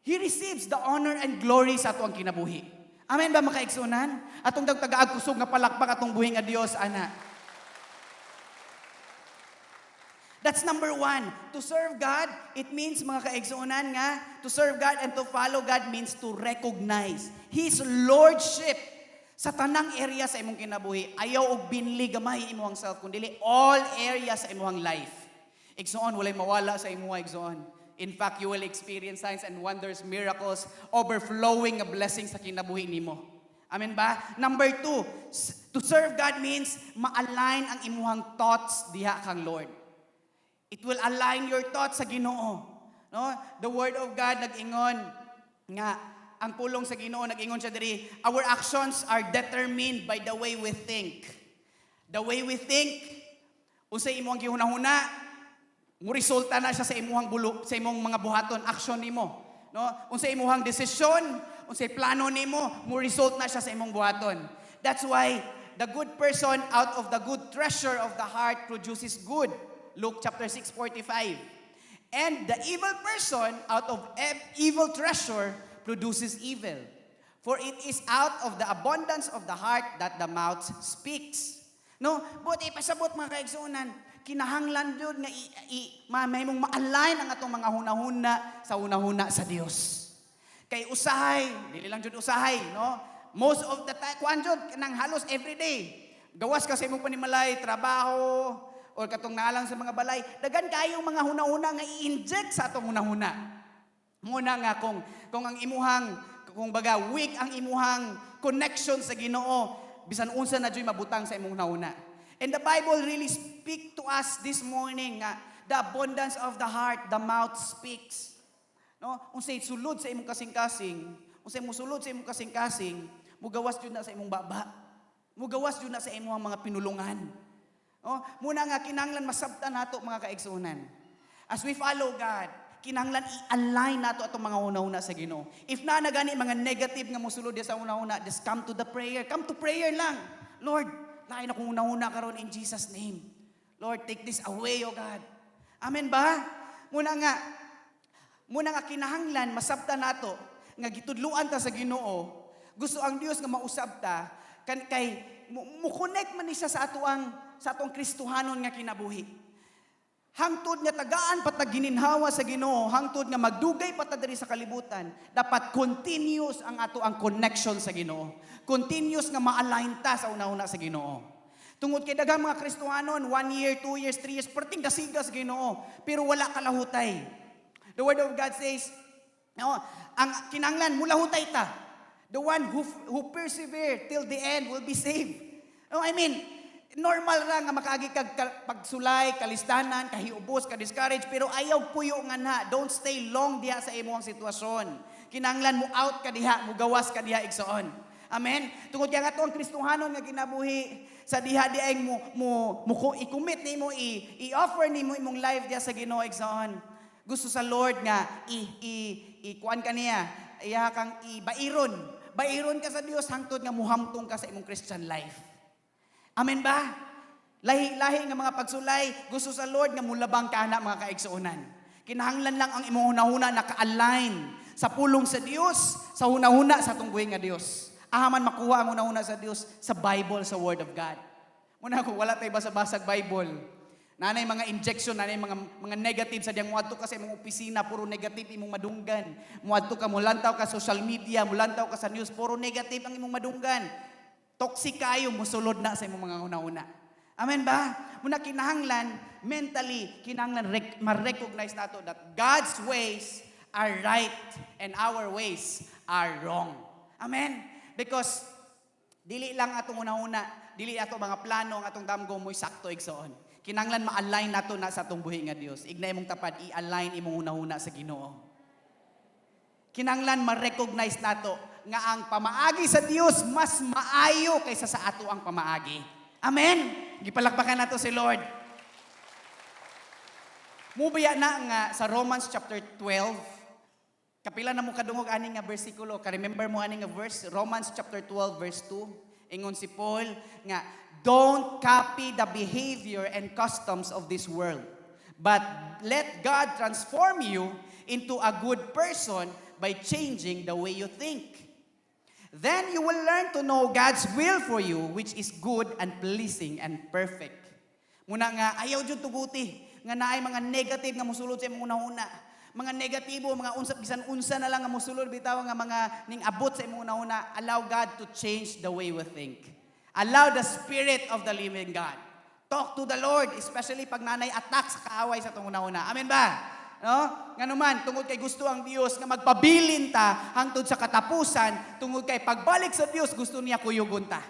He receives the honor and glory sa atong kinabuhi. Amen ba, mga kaigsuonan? Atong dagtagaag kusog nga palakpak atong buhi nga Dios, ana. That's number one. To serve God, it means, mga kaigsuonan, nga, to serve God and to follow God means to recognize His Lordship sa tanang area sa imong kinabuhi. Ayaw og binli gamay imong self, kundi all areas sa imong life. Igsoon, walay mawala sa imuha, igsoon. In fact, you will experience signs and wonders, miracles, overflowing nga blessings sa kinabuhi nimo. Amen ba? Number two, to serve God means ma-align ang imuhang thoughts diha kang Lord. It will align your thoughts sa Ginoo. No? The word of God nag-ingon nga ang pulong sa Ginoo, nag-ingon siya diri, our actions are determined by the way we think. The way we think, unsay imong gihunahuna, mo resulta na siya sa imuhang bulo, sa imong mga buhaton, action nimo. No? Unsay imuhang desisyon, unsay plano nimo, mo result na siya sa imong buhaton. That's why the good person out of the good treasure of the heart produces good. Luke chapter 6:45. And the evil person out of evil treasure produces evil. For it is out of the abundance of the heart that the mouth speaks. No, but ipasabot, mga kaigsuonan, kinahanglan jud nga i, i, ma, mahimong ma-align ang atong mga hunahuna sa hunahuna sa Dios. Kay usahay, dili lang jud usahay, no? Most of the time, kuan jud kanang halos everyday. Gawas ka sa imong panimalay, trabaho, or katong nalang sa mga balay, daghan kayong mga hunahuna nga i-inject sa atong hunahuna. Muna nga kung ang imuhang, kung baga weak ang imuhang connection sa Ginoo, bisan unsa na juy mabutang sa imong hunahuna. And the Bible really speak to us this morning nga the abundance of the heart, the mouth speaks. No? Unsay sulod sa imong kasing-kasing, unsay musulod sa imong kasing-kasing, mugawas jud na sa imong baba. Mugawas jud na sa imong mga pinulungan. No? Muna nga kinahanglan masabtan nato, mga kaigsuonan. As we follow God, kinahanglan i-align nato atong mga hunahuna sa Ginoo. If naa na gani mga negative nga mosulod diya sa hunahuna, just come to the prayer. Come to prayer lang. "Lord, lain akong hunahuna karon in Jesus' name. Lord, take this away, O God." Amen ba? Muna nga kinahanglan masabtan nato nga gitudluan ta sa Ginoo. Gusto ang Dios nga mausab ta kan kay mo-connect man ni siya sa atong Kristohanon nga kinabuhi. Hangtod nga tagaan pa ta gininhawa sa Ginoo, hangtod nga magdugay pa ta diri sa kalibutan, dapat continuous ang ato ang connection sa Ginoo. Continuous nga ma-align ta sa una-una sa Ginoo. Tungod kay daghang mga Kristohanon, 1 year, 2 years, 3 years, perting dasiga sa Ginoo, pero wala kalahutay. The word of God says, no, ang kinanglan mulahutay ta. The one who persevere till the end will be saved. No, I mean, normal ra nga makaagi kag pagsulay, kalistanan, kahiubos, ka-discourage, pero ayaw puyo nga na. Don't stay long diha sa imong sitwasyon. Kinahanglan mo out ka diha, mo gawas ka diha, igsoon. Amen. Tungod kay ang ato ang Kristohanon nga kinabuhi sa diha di ay mo i-commit nimo, i-offer nimo imong life diha sa Ginoo, igsoon. Gusto sa Lord nga i i i kuan ka niya, iya kang ibairon. Bairon ka sa Dios hangtod nga muhamtong ka sa imong Christian life. Amen ba? Lahi-lahi nga mga pagsulay, gusto sa Lord nga mulabang ka na, mga kaigsuonan. Kinahanglan lang ang imong hunahuna naka-align sa pulong sa Dios, sa hunahuna sa atong buhi nga Dios. Ahaman makuha ang hunahuna sa Dios? Sa Bible, sa Word of God. Muna kung wala tayo basa-basag Bible, Naa nay mga injection, naa nay mga negative sa diyang muadto ka sa imong opisina, puro negative imong madunggan. Muadto ka, mulantaw ka social media, mulantaw ka sa news, puro negative ang imong madunggan. Toxic kayo, musulod na sa imong mga una-una. Amen ba? Muna kinahanglan, mentally, kinahanglan ma-recognize nato that God's ways are right and our ways are wrong. Amen? Because dili lang atong una-una, dili ato mga plano ang atong damgo mo'y sakto, igsoon. Kinahanglan ma-align nato na sa atong buhi nga Dios. Igna imong tapad, i-align imong una-una sa Ginoo. Kinahanglan ma-recognize nato nga ang pamaagi sa Dios mas maayo kaysa sa ato ang pamaagi. Amen. Gipalakpakan nato si Lord. Mubaya na nga sa Romans chapter 12, kapila na mo kadungog ani nga bersikulo, ka-remember mo ani nga verse, Romans chapter 12 verse 2? Ingon si Paul nga, "Don't copy the behavior and customs of this world, but let God transform you into a good person by changing the way you think. Then you will learn to know God's will for you, which is good and pleasing and perfect." Muna nga, ayaw jud tuguti nga naay mga negative nga musulod sa imong una-una. Mga negatibo, mga unsa, bisan unsa na lang nga musulod bitaw nga mga ning abot sa imong una-una. Allow God to change the way we think. Allow the Spirit of the living God. Talk to the Lord, especially pag naa nay attack sa kaaway sa atong una-una. Amen ba? No? Ngano man, tungod kay gusto ang Dios nga magpabilin ta hangtod sa katapusan, tungod kay pagbalik sa Dios gusto niya kuyugon ta.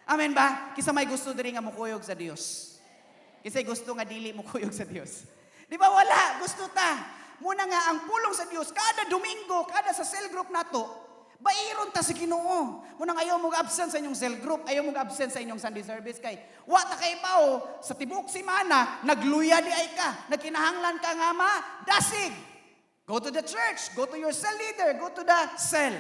Amen ba? Kinsa may gusto diri nga mokuyog sa Dios? Kinsa gusto nga dili mo kuyog sa Dios? Di ba wala? Gusto ta. Muna nga ang pulong sa Dios kada Domingo, kada sa cell group nato, bairon ta sa Ginoo. Muna ayaw mo absent sa inyong cell group, ayaw mo absent sa inyong Sunday service kay wa ta kay bao sa tibuok semana nagluya di ay ka, nagkinahanglan ka nga ma dasig. Go to the church, go to your cell leader, go to the cell.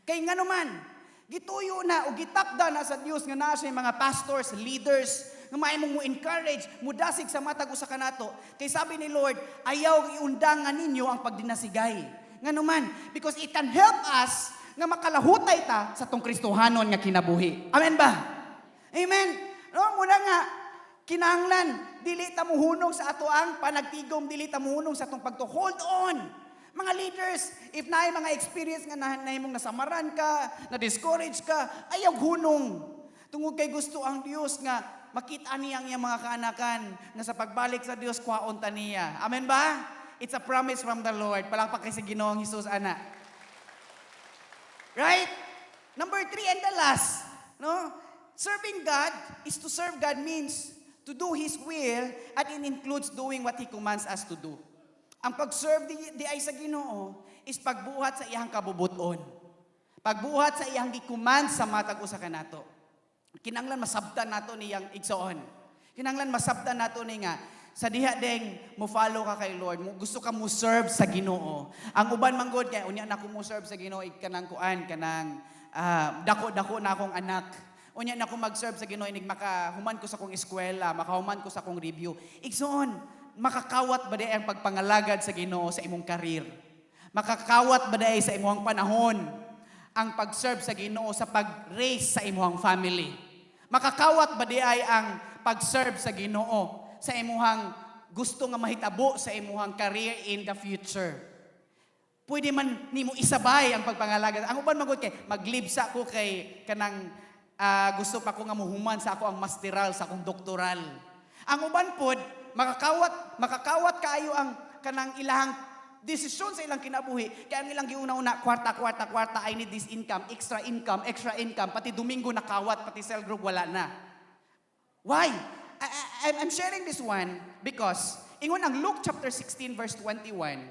Kay nga naman, gituyo na o gitakda na sa Dios nga naa siya mga pastors, leaders, nga maimong mo encourage, mudasig sa matag usa kanato. Kay sabi ni Lord, "Ayaw iundangan ninyo ang pagdinasigay." Nga naman, because it can help us nga makalahutay ta sa tong Kristohanon nga kinabuhi. Amen ba? Amen. No, muna nga, kinahanglan dili ta muhunong sa ato ang panagtigom, dili ta muhunong sa atong pagto hold on. Mga leaders, if naay mga experience nga na nahimong nasamaran ka, na-discourage ka, ayaw hunong. Tungod kay gusto ang Dios nga makita niya ang iyang mga kaanakan nga sa pagbalik sa Dios kwaon ta niya. Amen ba? It's a promise from the Lord. Palakpak kay sa Ginoong Hesus ana. Right? Number three and the last, no? Serving God is to serve God means to do His will and it includes doing what He commands us to do. Ang pag-serve di ay sa Ginoo is pagbuhat sa iyang kabubuton. Pagbuhat sa iyang gi-command sa matag usa kanato. Kinanglan masabtan nato niyang, igsoon. Kinanglan masabtan nato ni nga sa diha deng mo follow ka kay Lord, mo gusto ka mo serve sa Ginoo. Ang uban man gud kay unya na ko mo serve sa Ginoo kanang kuan, kanang dako-dako na akong anak. Unya na ko mag-serve sa Ginoo inig makahuman ko sa akong eskwela, makahuman ko sa akong review. Igsoon, makakawat ba di ang pagpangalagad sa Ginoo sa imong career? Makakawat ba di sa imong panahon ang pag-serve sa Ginoo sa pag-raise sa imong family? Makakawat ba di ay ang pag-serve sa Ginoo sa imuhang gusto nga mahitabo sa imuhang career in the future? Pwede man nimo isabay ang pagpangalagad. Ang uban magud kay mag-leave sa ako kay kanang gusto pa ko nga muhuman sa ako ang masteral, sa akong doktoral. Ang uban pod makakawat kaayo ang kanang ilahang desisyon sa ilang kinabuhi. Kaya ang ilang giuna-una, kwarta, kwarta, kwarta, I need this income, extra income, extra income, pati Domingo nakawat, pati cell group wala na. Why? I'm sharing this one because ingon ang Luke chapter 16 verse 21,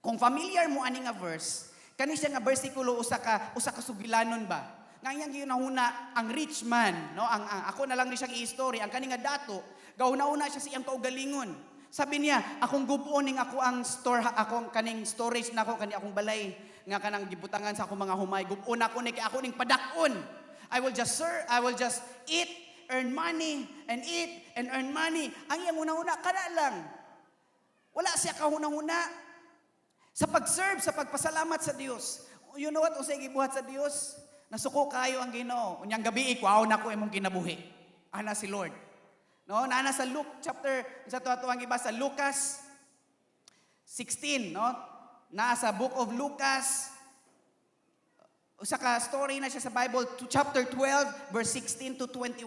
kung familiar mo ani nga verse, kani siya nga bersikulo usa ka sugilanon ba? Nga iyang giunahuna ang rich man, no? Ang ako na lang ni siyang i-story, ang kani nga dato, gauna-una siya sa iyang kaugalingon. Sabi niya, "Akong gub-on ning ako ang store, akong kaning storage nako kani akong balay nga kanang gibutangan sa akong mga humay. Gub-on ako ni kay ako ning padak-on. I will just serve, I will just eat, earn money, and eat, and earn money." Ang iyang una-una, kana lang. Wala siya kahuna-huna sa pag-serve, sa pagpasalamat sa Dios. You know what? Unsay gibuhat sa Dios? Nasuko kayo ang Ginoo. "Unyang gabi, ikuhaon nako imong kinabuhi." Ana si Lord. No, naa na sa Luke chapter sa to ato ang iba sa Lucas 16, no? Naa sa Book of Lucas, usa ka story na siya sa Bible to chapter 12 verse 16 to 21.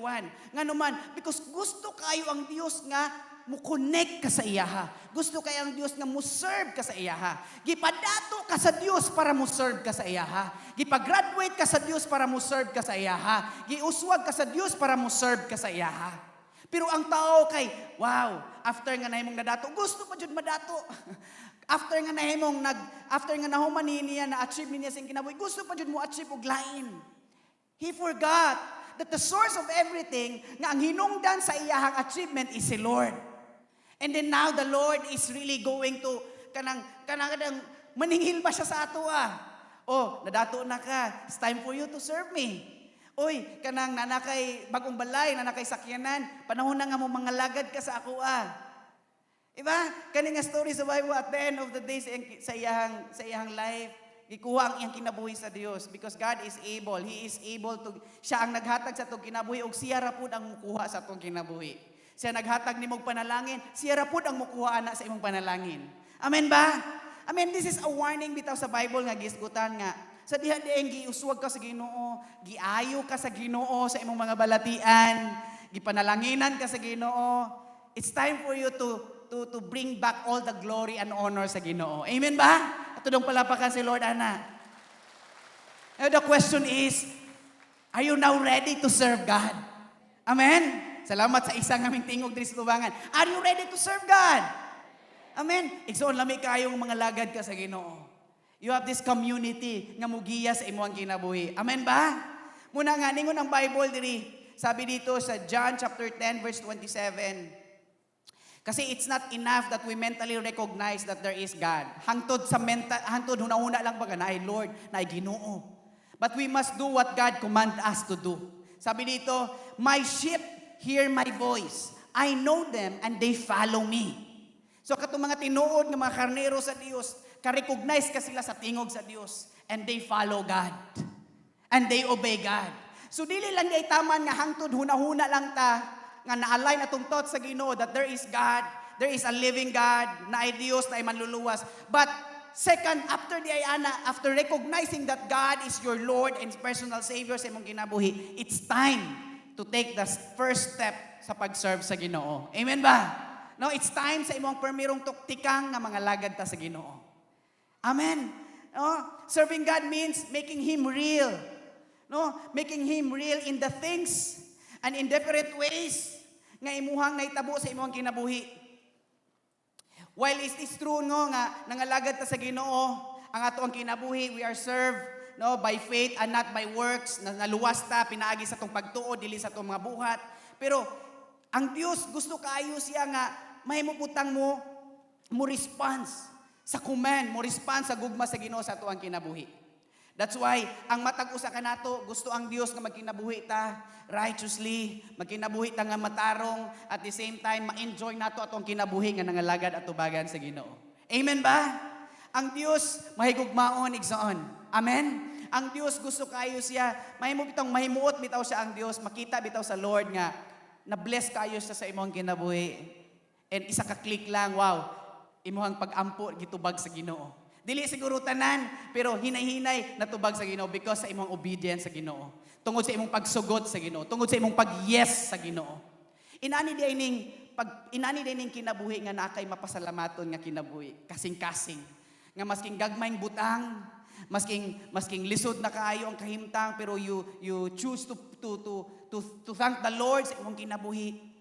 Ngano man, because gusto kayo ang Dios nga mo connect ka sa iyaha. Gusto kayo ang Dios nga mo serve ka sa iyaha. Gipadato ka sa Dios para mo serve ka sa iyaha. Gipa-graduate ka sa Dios para mo serve ka sa iyaha. Giuswag ka sa Dios para mo serve ka sa iyaha. Pero ang tao kay, wow, after nga nahimong nadato, gusto pa jud madato. After nga nahuman ni niya na achieve niya sa kinabuhi, gusto pa jud mo achieve og lain. He forgot that the source of everything, nga ang hinungdan sa iyahang achievement is si Lord. And then now the Lord is really going to kanang maningil ba siya sa ato ah. "Oh, nadato na ka. It's time for you to serve me. Oy, kanang naa na kay bagong balay, naa na kay sakyanan, panahon na nga mo mangalagad ka sa ako ah." Iba? Kani nga story sa Bible, at the end of the day sa iyang life, gikuha ang iyang kinabuhi sa Dios because God is able. He is able to, siya ang naghatag sa atong kinabuhi ug siya ra pud ang mukuha sa atong kinabuhi. Siya naghatag nimong panalangin, siya ra pud ang mukuha ana sa imong panalangin. Amen ba? Amen. This is a warning bitaw sa Bible nga gisgutan nga sa diha dieng giuswag ka sa Ginoo, giayo ka sa Ginoo sa imong mga balatian, gipanalanginan ka sa Ginoo. It's time for you to bring back all the glory and honor sa Ginoo. Amen ba? Ato dong palapakan si Lord ana. Now the question is, are you now ready to serve God? Amen? Salamat sa isang aming tingog diri sa tubangan. Are you ready to serve God? Amen? Igsoon, lami kayong mangalagad ka sa Ginoo. You have this community nga mugiya sa imong kinabuhi. Amen ba? Muna nga, ningon ang Bible diri. Sabi dito sa John chapter 10 verse 27. Kasi it's not enough that we mentally recognize that there is God. Hangtod sa mental, hangtod huna-huna lang ba naay Lord, naay Ginoo. But we must do what God command us to do. Sabi dito, "My sheep hear my voice. I know them and they follow me." So katong mga tinuod nga mga karnero sa Dios, ka-recognize ka sila sa tingog sa Dios and they follow God. And they obey God. So dili lang diay taman nga hangtod huna-huna lang ta nga na-align atong thoughts sa Ginoo that there is God, there is a living God, naay Dios, naay manluluwas. But second, after diay ana, after recognizing that God is your Lord and personal Savior sa imong kinabuhi, it's time to take the first step sa pag-serve sa Ginoo. Amen ba? No, it's time sa imong permirong tuktikang nga mangalagad ta sa Ginoo. Amen. No? Serving God means making Him real. No? Making Him real in the things and in different ways nga imuhang naitabo sa imong kinabuhi. While it is true, no, nga nangalagad ta sa Ginoo, ang ato ang kinabuhi, we are served, no, by faith and not by works, na naluwas ta pinaagi sa atong pagtuo, dili sa atong mga buhat. Pero ang Dios gusto kaayo siya nga mahimo putang mo mo response sa command, mo response sa gugma sa Ginoo sa ato ang kinabuhi. That's why ang matag usa kanato, gusto ang Dios nga magkinabuhi ta righteously, magkinabuhi ta nga matarong, at the same time ma-enjoy nato atong kinabuhi nga nangalagad at tubagan sa Ginoo. Amen ba? Ang Dios mahigugmaon, igsoon. Amen. Ang Dios gusto kayo siya, mahimo bitong mahimuot bitaw siya ang Dios, makita bitaw sa Lord nga na bless kayo siya sa imong kinabuhi. And isa ka click lang, wow, imuhang pag-ampo gitubag sa Ginoo. Dili siguro tanan, pero hinay-hinay natubag sa Ginoo because sa imong obedience sa Ginoo. Tungod sa imong pagsugot sa Ginoo, tungod sa imong pag-yes sa Ginoo. Inani diay ning kinabuhi nga naa kay mapasalamaton nga kinabuhi, kasing-kasing. Nga masking gagmayng butang, masking lisod na kaayo ang kahimtang, pero you choose to thank the Lord sa imong kinabuhi.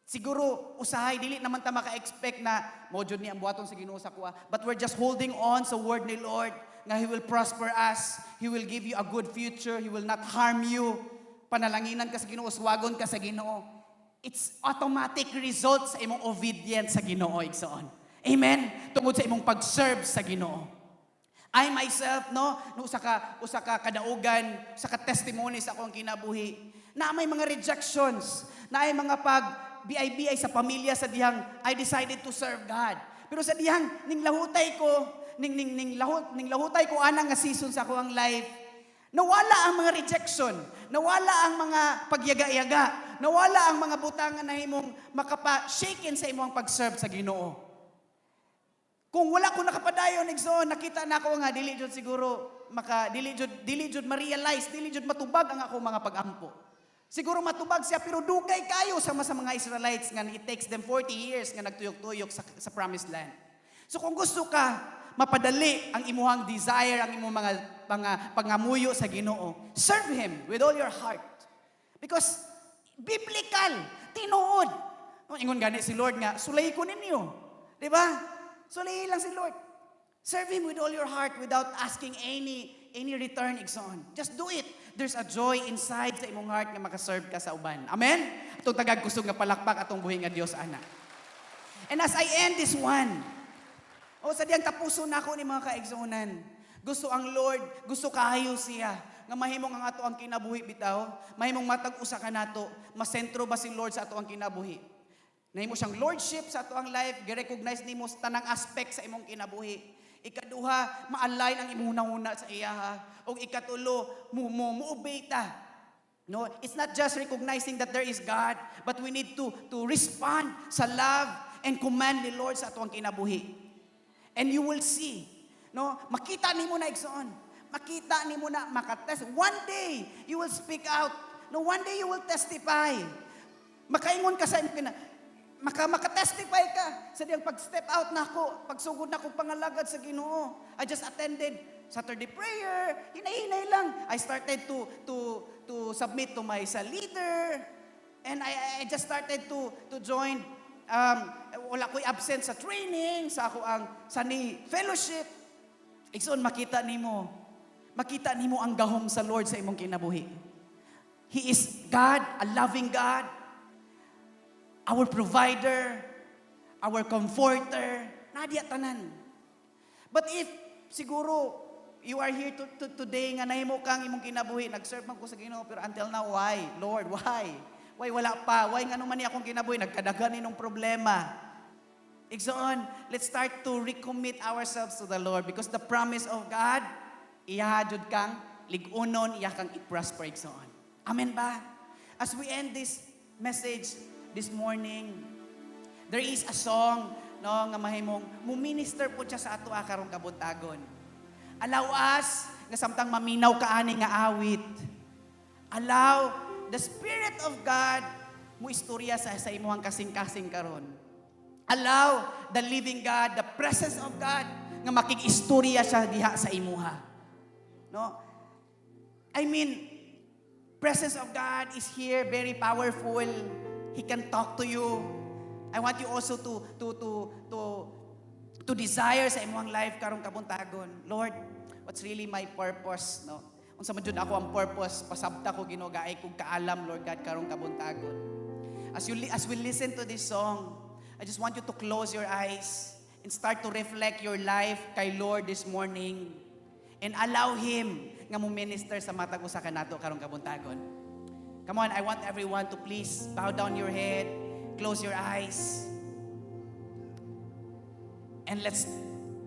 Siguro usahay dili naman ta maka-expect na mo jud ni ang buhaton sa Ginoo sa kuha. But we're just holding on sa word ni Lord nga He will prosper us. He will give you a good future. He will not harm you. Panalanginan ka sa Ginoo, uswagon ka sa Ginoo. It's automatic result sa imong obedience sa Ginoo, igsoon. Amen. Tungod sa imong pag-serve sa Ginoo. I myself, no, usa ka kadaugan, usa ka testimony sa akong kinabuhi, na may mga rejections, na ay mga pag BIBI sa pamilya sa dihang I decided to serve God. Pero sa dihang ning lahutay ko, ning ning ning lahut ning lahutay ko ana nga season sa akong life, Nawala ang mga rejection, nawala ang mga pagyaga-yaga, nawala ang mga butang nga nahimong makapa-shaken sa imong pag-serve sa Ginoo. Kung wala ko nakapadayon, igsoon, nakita na ako nga dili jud siguro maka dili jud ma-realize, dili jud matubag ang ako mga pag-ampo. Siguro matubag siya pero dugay kayo sama sa mga Israelites nga it takes them 40 years nga nagtuyok-tuyok sa promised land. So kung gusto ka mapadali ang imuhang desire, ang imong mga pangamuyo sa Ginoo, serve Him with all your heart. Because biblical, tinuod. Ingon gani si Lord nga, "Sulay ko ninyo." Di ba? Sulay lang si Lord. Serve Him with all your heart without asking any return, igsoon. Just do it. There's a joy inside sa imong heart nga makaserve ka sa uban. Amen? Atong tagag kusog nga palakpak atong buhi nga Dios ana. And as I end this one, oh, sa diyang tapuso na ako ni mga kaigsuonan. Gusto ang Lord, gusto kaayo siya nga mahimong ang ato ang kinabuhi bitaw, mahimong matag usa ka nato, masentro ba si Lord sa ato ang kinabuhi. Nahimo siyang lordship sa ato ang life, gi-recognize nimo sa tanang aspect sa imong kinabuhi. Ikaduha, ma-align ang imong hunahuna sa iya. Og ikatulo, mo obey ta. No, it's not just recognizing that there is God, but we need to respond sa love and command ni Lord sa ato ang kinabuhi. And you will see, no, makita nimo na, igsoon. Makita nimo na makatest. One day you will speak out. No, one day you will testify. Makaingon ka sa imong kina maka makatestify ka sa diyang pag-step out na ako, pagsugod na akong pangalagad sa Ginoo. I just attended Saturday prayer, hinay-hinay lang. I started to submit to my sa leader and I just started to join, wala ko'y absent sa training, sa ako ang sa ni fellowship. Igsoon, makita nimo. Makita nimo ang gahom sa Lord sa imong kinabuhi. He is God, a loving God, our provider, our comforter, naa diya tanan. But if siguro you are here today nga nahimo kang imong kinabuhi, nag-serve man ko sa Ginoo pero until now, why? Lord, why? Why wala pa? Why ngano man ni akong kinabuhi nagkadaghan ni nung problema? Igsoon, let's start to recommit ourselves to the Lord because the promise of God, iya jud kang lig-unon, iya kang i-prosper, igsoon. Amen ba? As we end this message this morning, there is a song, no, nga mahimong mu-minister po siya sa ato karong kabuntagon. Allow us nga samtang maminaw ka ani nga awit. Allow the Spirit of God mo istorya sa imuhang kasing-kasing karon. Allow the living God, the presence of God nga makig-istorya siya diha sa imuha. No? I mean, presence of God is here, very powerful. He can talk to you. I want you also to desire sa imong life karong kabuntagon. Lord, what's really my purpose, no? Unsa man jud ako ang purpose, pasabta ko, Ginoo, gaay kog kaalam, Lord God, karong kabuntagon. As we listen to this song, I just want you to close your eyes and start to reflect your life kay Lord this morning and allow Him nga mo minister sa matag usa ka nato karong kabuntagon. Come on, I want everyone to please bow down your head, close your eyes. And let's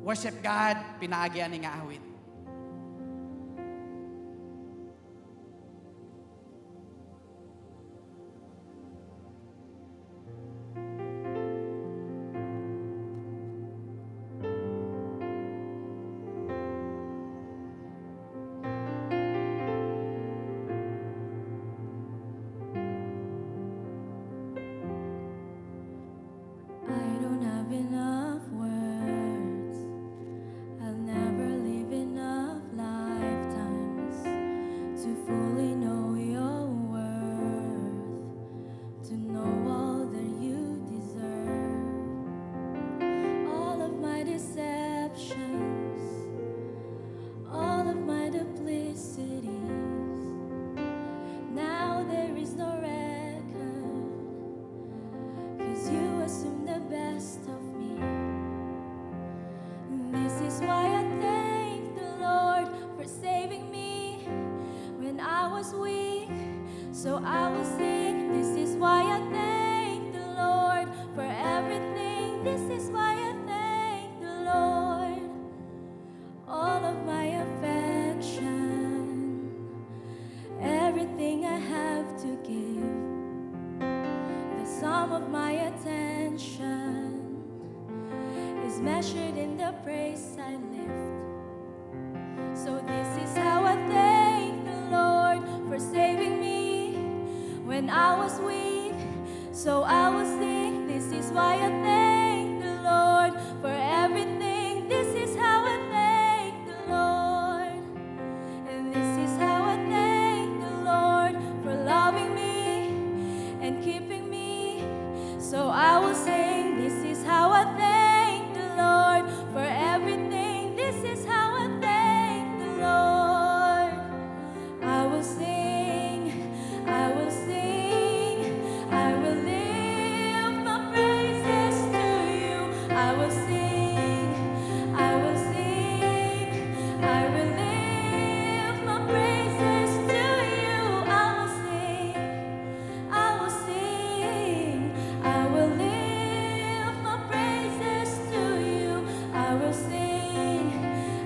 worship God pinaagi ani nga awit. I don't have enough words. I'll never live enough lifetimes to fully know your worth, to know all that you deserve. All of my deceptions, all of my duplicities. Now there is no record, 'cause you assume the best of me. This is why I thank the Lord for saving me when I was weak. So I will sing. This is why I thank the Lord for everything. This is why I thank the Lord. All of my affection. Measured in the praise I lift. So this is how I thank the Lord for saving me when I was weak. So I will sing. This is why I thank the Lord for everything. This is how I thank the Lord. And this is how I thank the Lord for loving me and keeping me. So I will sing. This is how I thank the Lord for everything. This is how I thank the Lord. I will sing, I will sing, I will lift my praises to you. I will sing, I will sing, I will lift my praises to you. I will sing, I will sing, I will lift my praises to you. I will sing,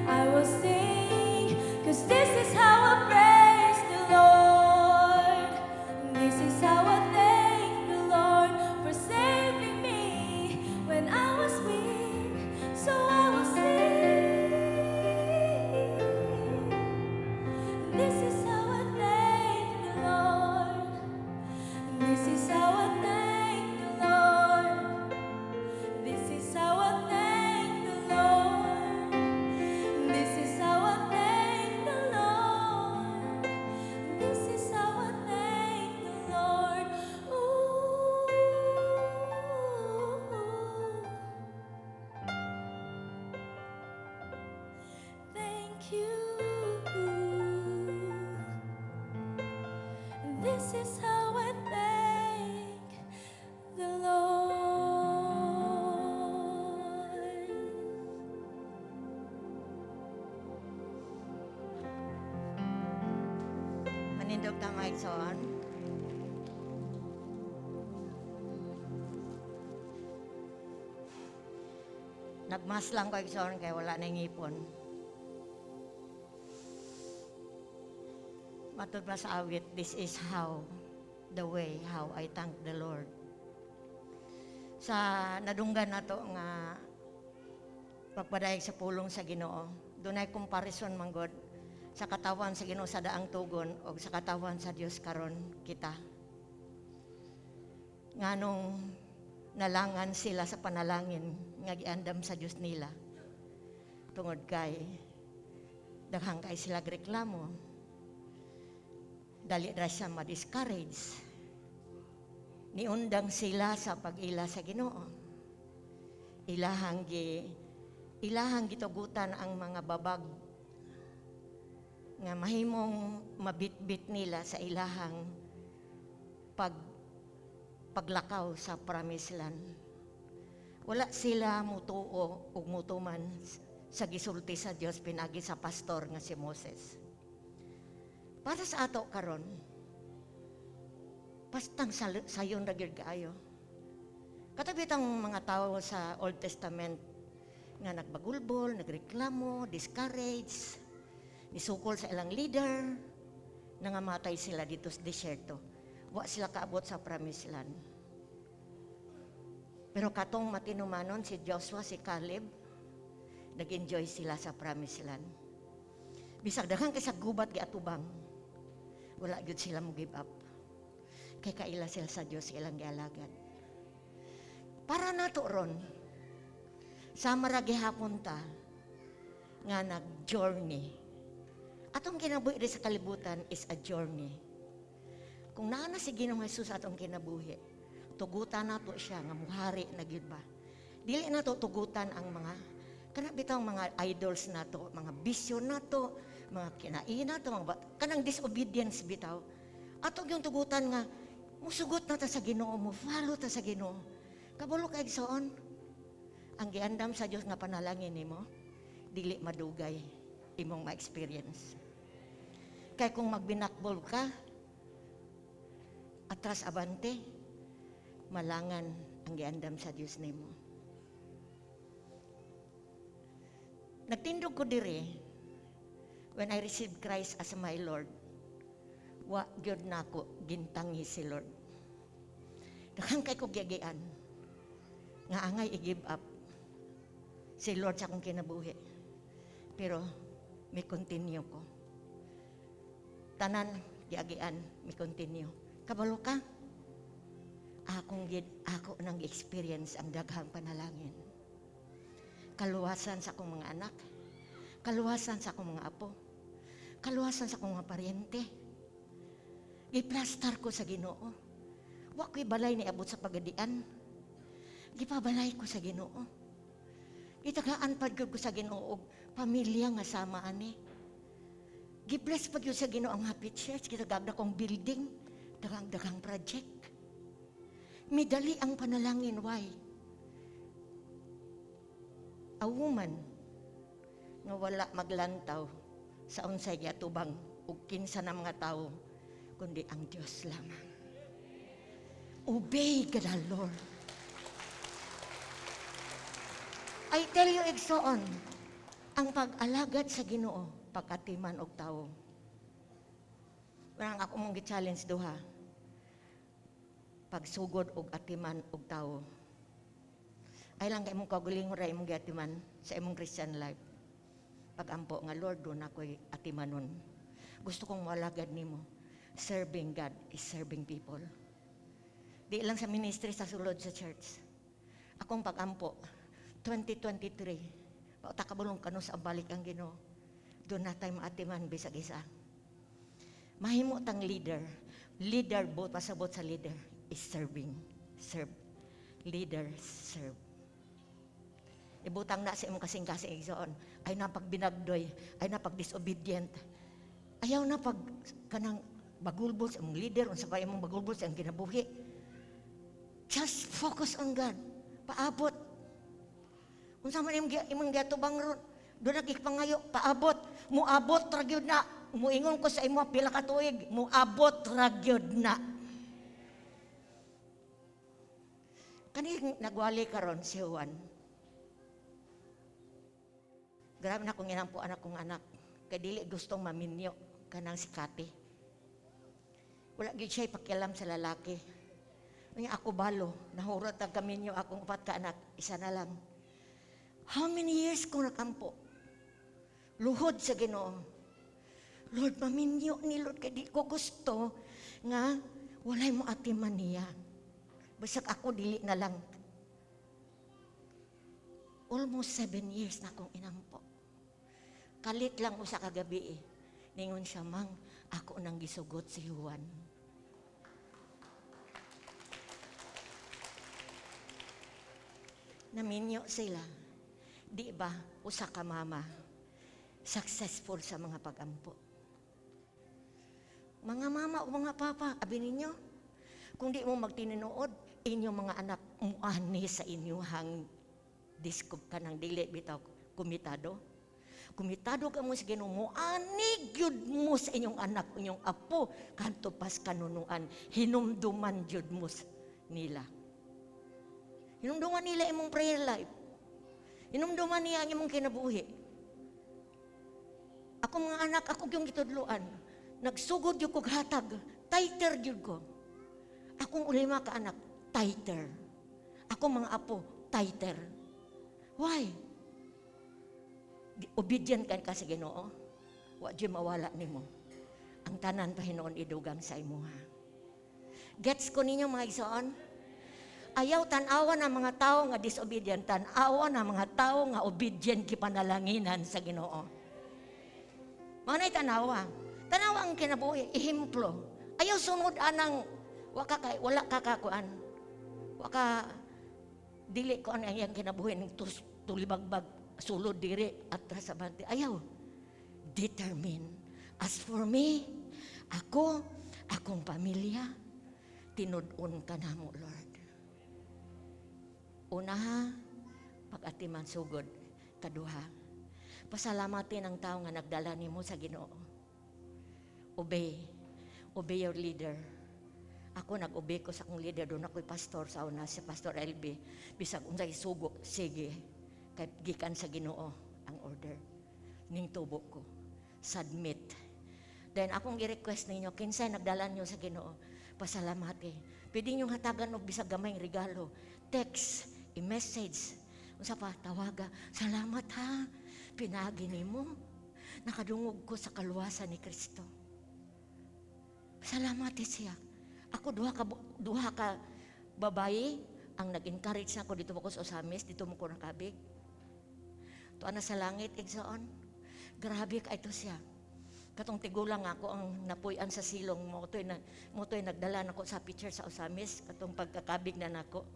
I will sing, 'cause this is how I praise the Lord. This is how I thank the Lord for saving me when I was weak. So I will sing. This is how I thank the Lord. This is how I thank the Lord. This is how I thank the Lord. This is how I thank the Lord. This is how I thank the Lord. Ooh. Thank you. This is how I thank the Lord. Manindog ta, mga igsoon. Nagmas lang ko, igsoon, kay wala na ngipon. Matod ba sa awit, this is how, the way how I thank the Lord. Sa nadunggan nato nga pagpadayag sa pulong sa Ginoo, dunay comparison man god sa katawan sa Ginoo sa daang tugon o sa katawan sa Dios karon kita. Nganong nalangan sila sa panalangin nga giandam sa Dios nila tungod kay daghang kay sila reklamo, dali ra siya ma-discourage, niundang sila sa pag-ila sa Ginoo, ilahang gitugutan ang mga babag nga mahimong mabitbit nila sa ilahang paglakaw sa promised land. Wala sila mutuo ug mutuman sa gisulti sa Dios pinagi sa pastor nga si Moses. Para sa ato karon, pastang sayon ra gyud kaayo. Katabi tang mga tao sa Old Testament nga nagbagulbol, nagreklamo, discourage, nisukol sa ilang leader, nangamatay sila dito sa disyerto. Wa sila kaabot sa promised land. Pero katong matinumanon si Joshua, si Caleb, nag-enjoy sila sa promised land. Bisag daghan kay sa gubat giatubang, wala gyud sila mo give up. Kay kaila sila sa Dios ilang gialagad. Para nato ron, sama ra gihapon ta nga nag-journey. Atong kinabuhi diri sa kalibutan is a journey. Kung naa na si Ginoong Jesus atong kinabuhi, tugutan nato siya nga muhari na gyud ba. Dili nato tugutan ang mga kana bitaw mga idols nato, mga bisyo nato, mga kinai nato, mga kanang disobedience bitaw. Ato gyud tugutan nga musugot na ta sa Ginoo, mo follow ta sa Ginoo. Kabalo kay igsoon, ang giandam sa Dios nga panalangin nimo, dili madugay imong ma-experience. Kay kung magbinakbol ka, atras abante, malangan ang giandam sa Dios nimo. Nagtindog ko diri, when I received Christ as my Lord, wa gyud nako gintangi si Lord. Daghan kay ko giagian nga angay i-give up. Si Lord sa akong kinabuhi. Pero may continue ko. Tanan giagian, may continue. Kabalo ka? Akong gid ako nang experience ang daghang panalangin. Kaluwasan sa akong mga anak, kaluwasan sa akong mga apo, kaluwasan sa akong mga paryente. Giplastar ko sa Ginoo. Wa ko'y balay ni abot sa pagadian. Gipabalay ko sa Ginoo. Gitagaan pad gyud ko sa Ginoo og pamilya nga sama ani. Gibless pag gyud sa Ginoo ang Happy Church, gitagag kong building, daghang daghang project. Midali ang panalangin, why? A woman nga wala maglantaw sa unsay giatubang ug kinsa na mga tawo kundi ang Dios lamang. Obey God the Lord. I tell you, igsoon, ang pag-alagad sa Ginoo, pag-atiman og tawo. Parang ako mong gi-challenge duha. Pagsugod og atiman og tawo. Ay lang kay imong kaugalingon ra imong giatiman sa imong Christian life. Pagampo nga, "Lord, doon ako'y atimanon. Gusto kong moalagad nimo." Serving God is serving people. Di lang sa ministry sa sulod sa church. Akong pagampo, 2023, pauta kabulong kanus ang balik ang Ginoo. Doon na tayo maatiman bisag isa. Mahimo tang leader. Leader, both pasabot sa leader, is serving. Serve. Leader, serve. Ibutang na sa imong kasing-kasing, igsoon. Ay na pagbinagdoy, ay na pag disobedient. Ayaw na pag kanang bagulbol sa imong leader, unsa pa imong bagulbol sa imong kinabuhi. Just focus on God. Paabot. Unsa man imong giatubang ron? Doon nagpangayo, paabot. Muabot ra gyud na. Muingon ko sa imo pila ka tuig, muabot ra gyud na. Kani nagwali karon si Juan. Grabe na akong inampo anak kong anak. Kay dili gustong maminyo kanang si Kati. Wala gyud siya pakialam sa lalaki. Unya ako balo, nahurot ang kaminyo akong upat ka anak, isa na lang. How many years ko nakampo? Luhod sa Ginoo. Lord, maminyo ni Lord kay di ko gusto nga walay mo atiman niya. Bisag ako dili na lang. Almost 7 years na akong inampo. Kalit lang usa ka gabi eh. Ningon siya, "Mang, ako nang gisugot si Juan." Naminyo sila. Di ba, usa ka mama, successful sa mga pagampo? Mga mama o mga papa, abi ninyo, kung di mo magtinuod, inyong mga anak muani sa inyong diskop ka ng dili bitaw komitado. Komitado ka mo sa Ginoo, muani gyud mo sa inyong anak, inyong apo, kanto pas kanunuan, hinumduman gyud mo nila. Hinumduman nila imong prayer life. Hinumduman niya ang imong kinabuhi. Ako mga anak, ako yung gitudluan. Nagsugod yung kog hatag. Tither gyud ko. Akong ulima ka anak, tither. Ako mga apo, tither. Why? Obedient kan ka sa Ginoo. Wa jud mawala nimo. Ang tanan pa hinuon idugang sa imuha. Gets ko ninyo, mga igsoon? Ayaw tan-awa ng mga tao nga disobedient, tan-awa ng mga tao nga obedient gipanalanginan sa Ginoo. Mao na'y tanawa. Tanawa ang kinabuhi, ehemplo. Ayaw sunod anang wa ka kay wala ka kakuan. Wa ka dili ko ang iyang kinabuhi ning tulibagbag sulod diri atras sa bante. Ayaw. Determine. As for me, ako, akong pamilya, tinud-on ka namo, Lord. Unaha, pag-atiman sugod, kaduha. Pasalamatin ang tao nga nagdala nimo sa Ginoo. Obey. Obey your leader. Ako nag-obey ko sa akong leader, doon ako'y pastor sa una, si Pastor LB. Bisag unsay sugo, sige. Kay gikan sa Ginoo ang order. Ning tubo ko. Submit. Then akong i-request ninyo, kinsay nagdala niyo sa Ginoo, pasalamati. Pwede niyo hatagan og bisag gamayng regalo. Text, i-message. Unsa pa, tawaga, "Salamat ha, pinaagi nimo. Nakadungog ko sa kaluwasan ni Kristo." Salamat eh siya. Ako duha ka babayi ang nag-encourage na ako dito mo ko sa Ozamiz, dito mo ko nakabig. Tuwa na sa langit, igsoon. Grabe ka ito siya. Katong tigulang ako ang napuy-an sa silong mo to'y nagdala nako sa picture sa Ozamiz katong pagkakabig na nako.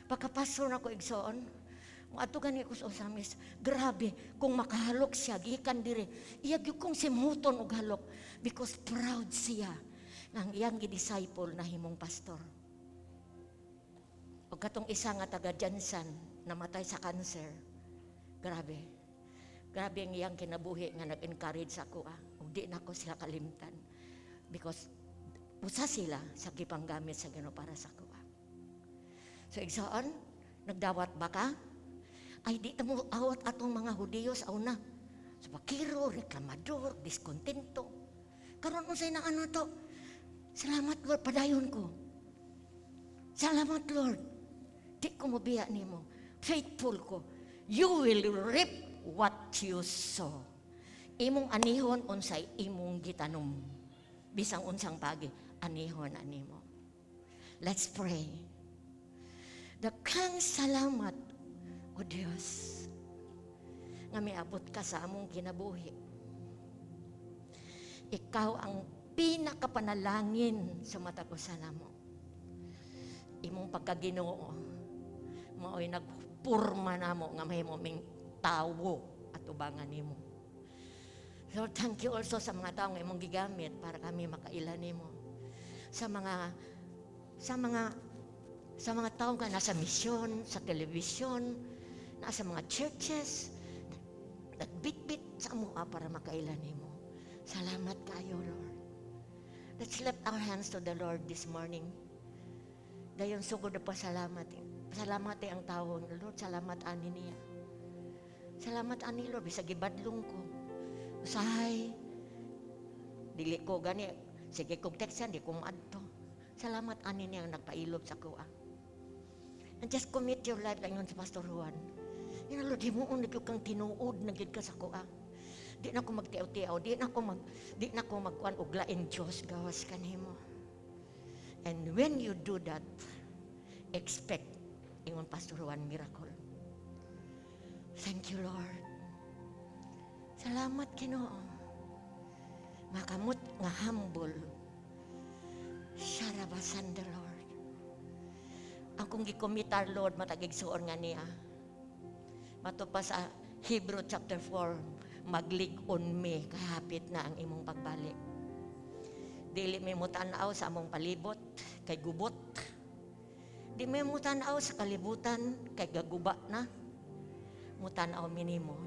Pagkapastor nako, igsoon, moadto gani ko sa Ozamiz. Grabe kung makahalok siya gikan dire. Iya gyud kong simhuton og halok because proud siya nga ang iyang gi-disciple na himong pastor. O katong isa nga taga GenSan, namatay sa cancer. Grabe. Grabe ang iyang kinabuhi nga nag-encourage ako ah. Ug di na ko sila kalimtan. Because usa sila sa gipanggamit sa Ginoo para sa ako ah. So igsoon, nagdawat ba ka? Ay, di ta mo awat atong mga Hudiyo sa una. So bakiro, reklamador, diskontento. Karon unsay na ano to? Salamat, Lord, padayon ko. Salamat, Lord. Di ko mobiya nimo. Faithful ko. You will reap what you sow. Imong anihon unsay imong gitanom. Bisang unsang pagi, anihon animo. Let's pray. Daghang salamat, O Dios, nga miabot ka sa among kinabuhi. Ikaw ang pinakapanalangin sa matag usa namo. Imong pagkaginoo, mao'y nagpurma namo nga mahimo ming tawo at ubangan nimo. Lord, thank you also sa mga taong imong gigamit para kami makaila nimo. Sa mga tao nga nasa misyon, sa telebisyon, nasa mga churches, nagbitbit sa amoa para makaila nimo. Salamat kayo, Lord. Let's lift our hands to the Lord this morning. Dayon sugod na pa salamat. Salamat ang tao. Lord, salamat ani niya. Salamat ani, Lord, bisag gibadlong ko. Usahay, dili ko gani, sige kog text, di ko maadto. Salamat ani niya ang nagpailob sa kuha. And just commit your life lang yun sa Pastor Juan. Yan, Lord, himuon na gyud kang tinuod na gyud ka sa kuha. Di na ko magtiaw-tiaw, di na ko magkuan og lain Dios gawas kanimo. And when you do that, expect, ingon Pastor Juan, miracle. Thank you, Lord. Salamat, Ginoo. Makamot nga humble. Sharabasan the Lord. Ang kong gikomitar, Lord, matag igsuon nga niya. Mato pa sa Hebrew chapter 4, maglig-on mi, kahapit na ang imong pagbalik. Dili mi mo tan-aw sa among palibot, kay gubot. Di mi mo tan-aw sa kalibutan, kay gaguba na. Mutan-aw mi nimo,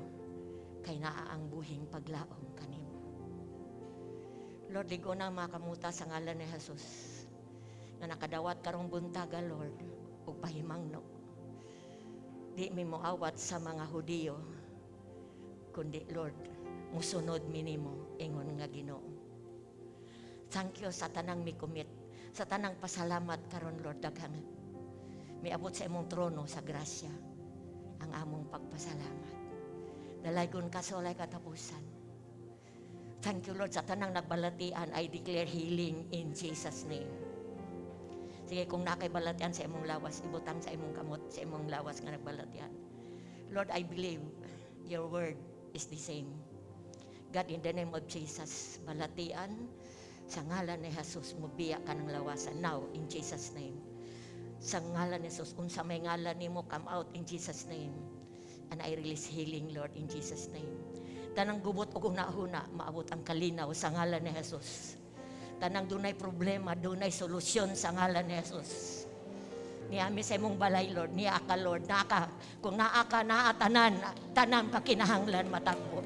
kay naa ang buhing paglaom kanimo. Lord, ligo na mga kamuta sa ngalan ni Jesus nga nakadawat karong buntaga, Lord, ug pahimangno. Di mi moawat sa mga Hudiyo, kundi, Lord, musunod mi nimo ingon nga Ginoo. Thank you sa tanang mi commit, sa tanang pasalamat karon, Lord, daghang miabot sa imong trono sa grasya ang among pagpasalamat. Dalaygon ka sa walay katapusan. Thank you, Lord, sa tanang nagbalatian, I declare healing in Jesus' name. Sige, kung nakay balatian sa imong lawas, ibutang sa imong kamot, sa imong lawas nga nagbalatian. Lord, I believe your word is the same. God, in the name of Jesus, balatian, sa ngalan ni Jesus, mubiya ka ng lawasan. Now, in Jesus' name. Sa ngalan ni Jesus, unsa may ngalan nimo, come out in Jesus' name. And I release healing, Lord, in Jesus' name. Tanang gubot og huna-huna, maabot ang kalinaw sa ngalan ni Jesus. Tanang dunay problema, dunay solusyon sa ngalan ni Jesus. Niami sa imong balay, Lord, niya ka, Lord, naa ka. Kung naa ka, naa tanan, tanan pa kinahanglan matagbo.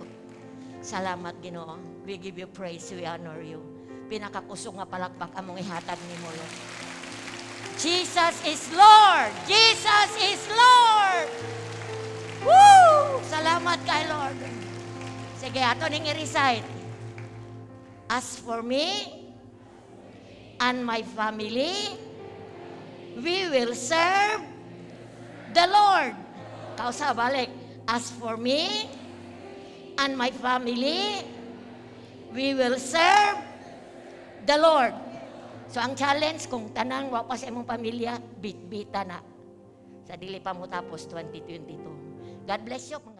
Salamat, Ginoo. We give you praise, we honor you. Pinakakusog nga palakpak among ihatag nimo, Lord. Jesus is Lord! Jesus is Lord! Woo! Salamat kay Lord. Sige, ato ning i-recite. As for me and my family, we will serve the Lord. Kausa balik. As for me and my family, we will serve the Lord. So ang challenge, kung tanang wa pa sa imong pamilya, bit-bita na. Sa dili pa mo tapos 2022. God bless you, mga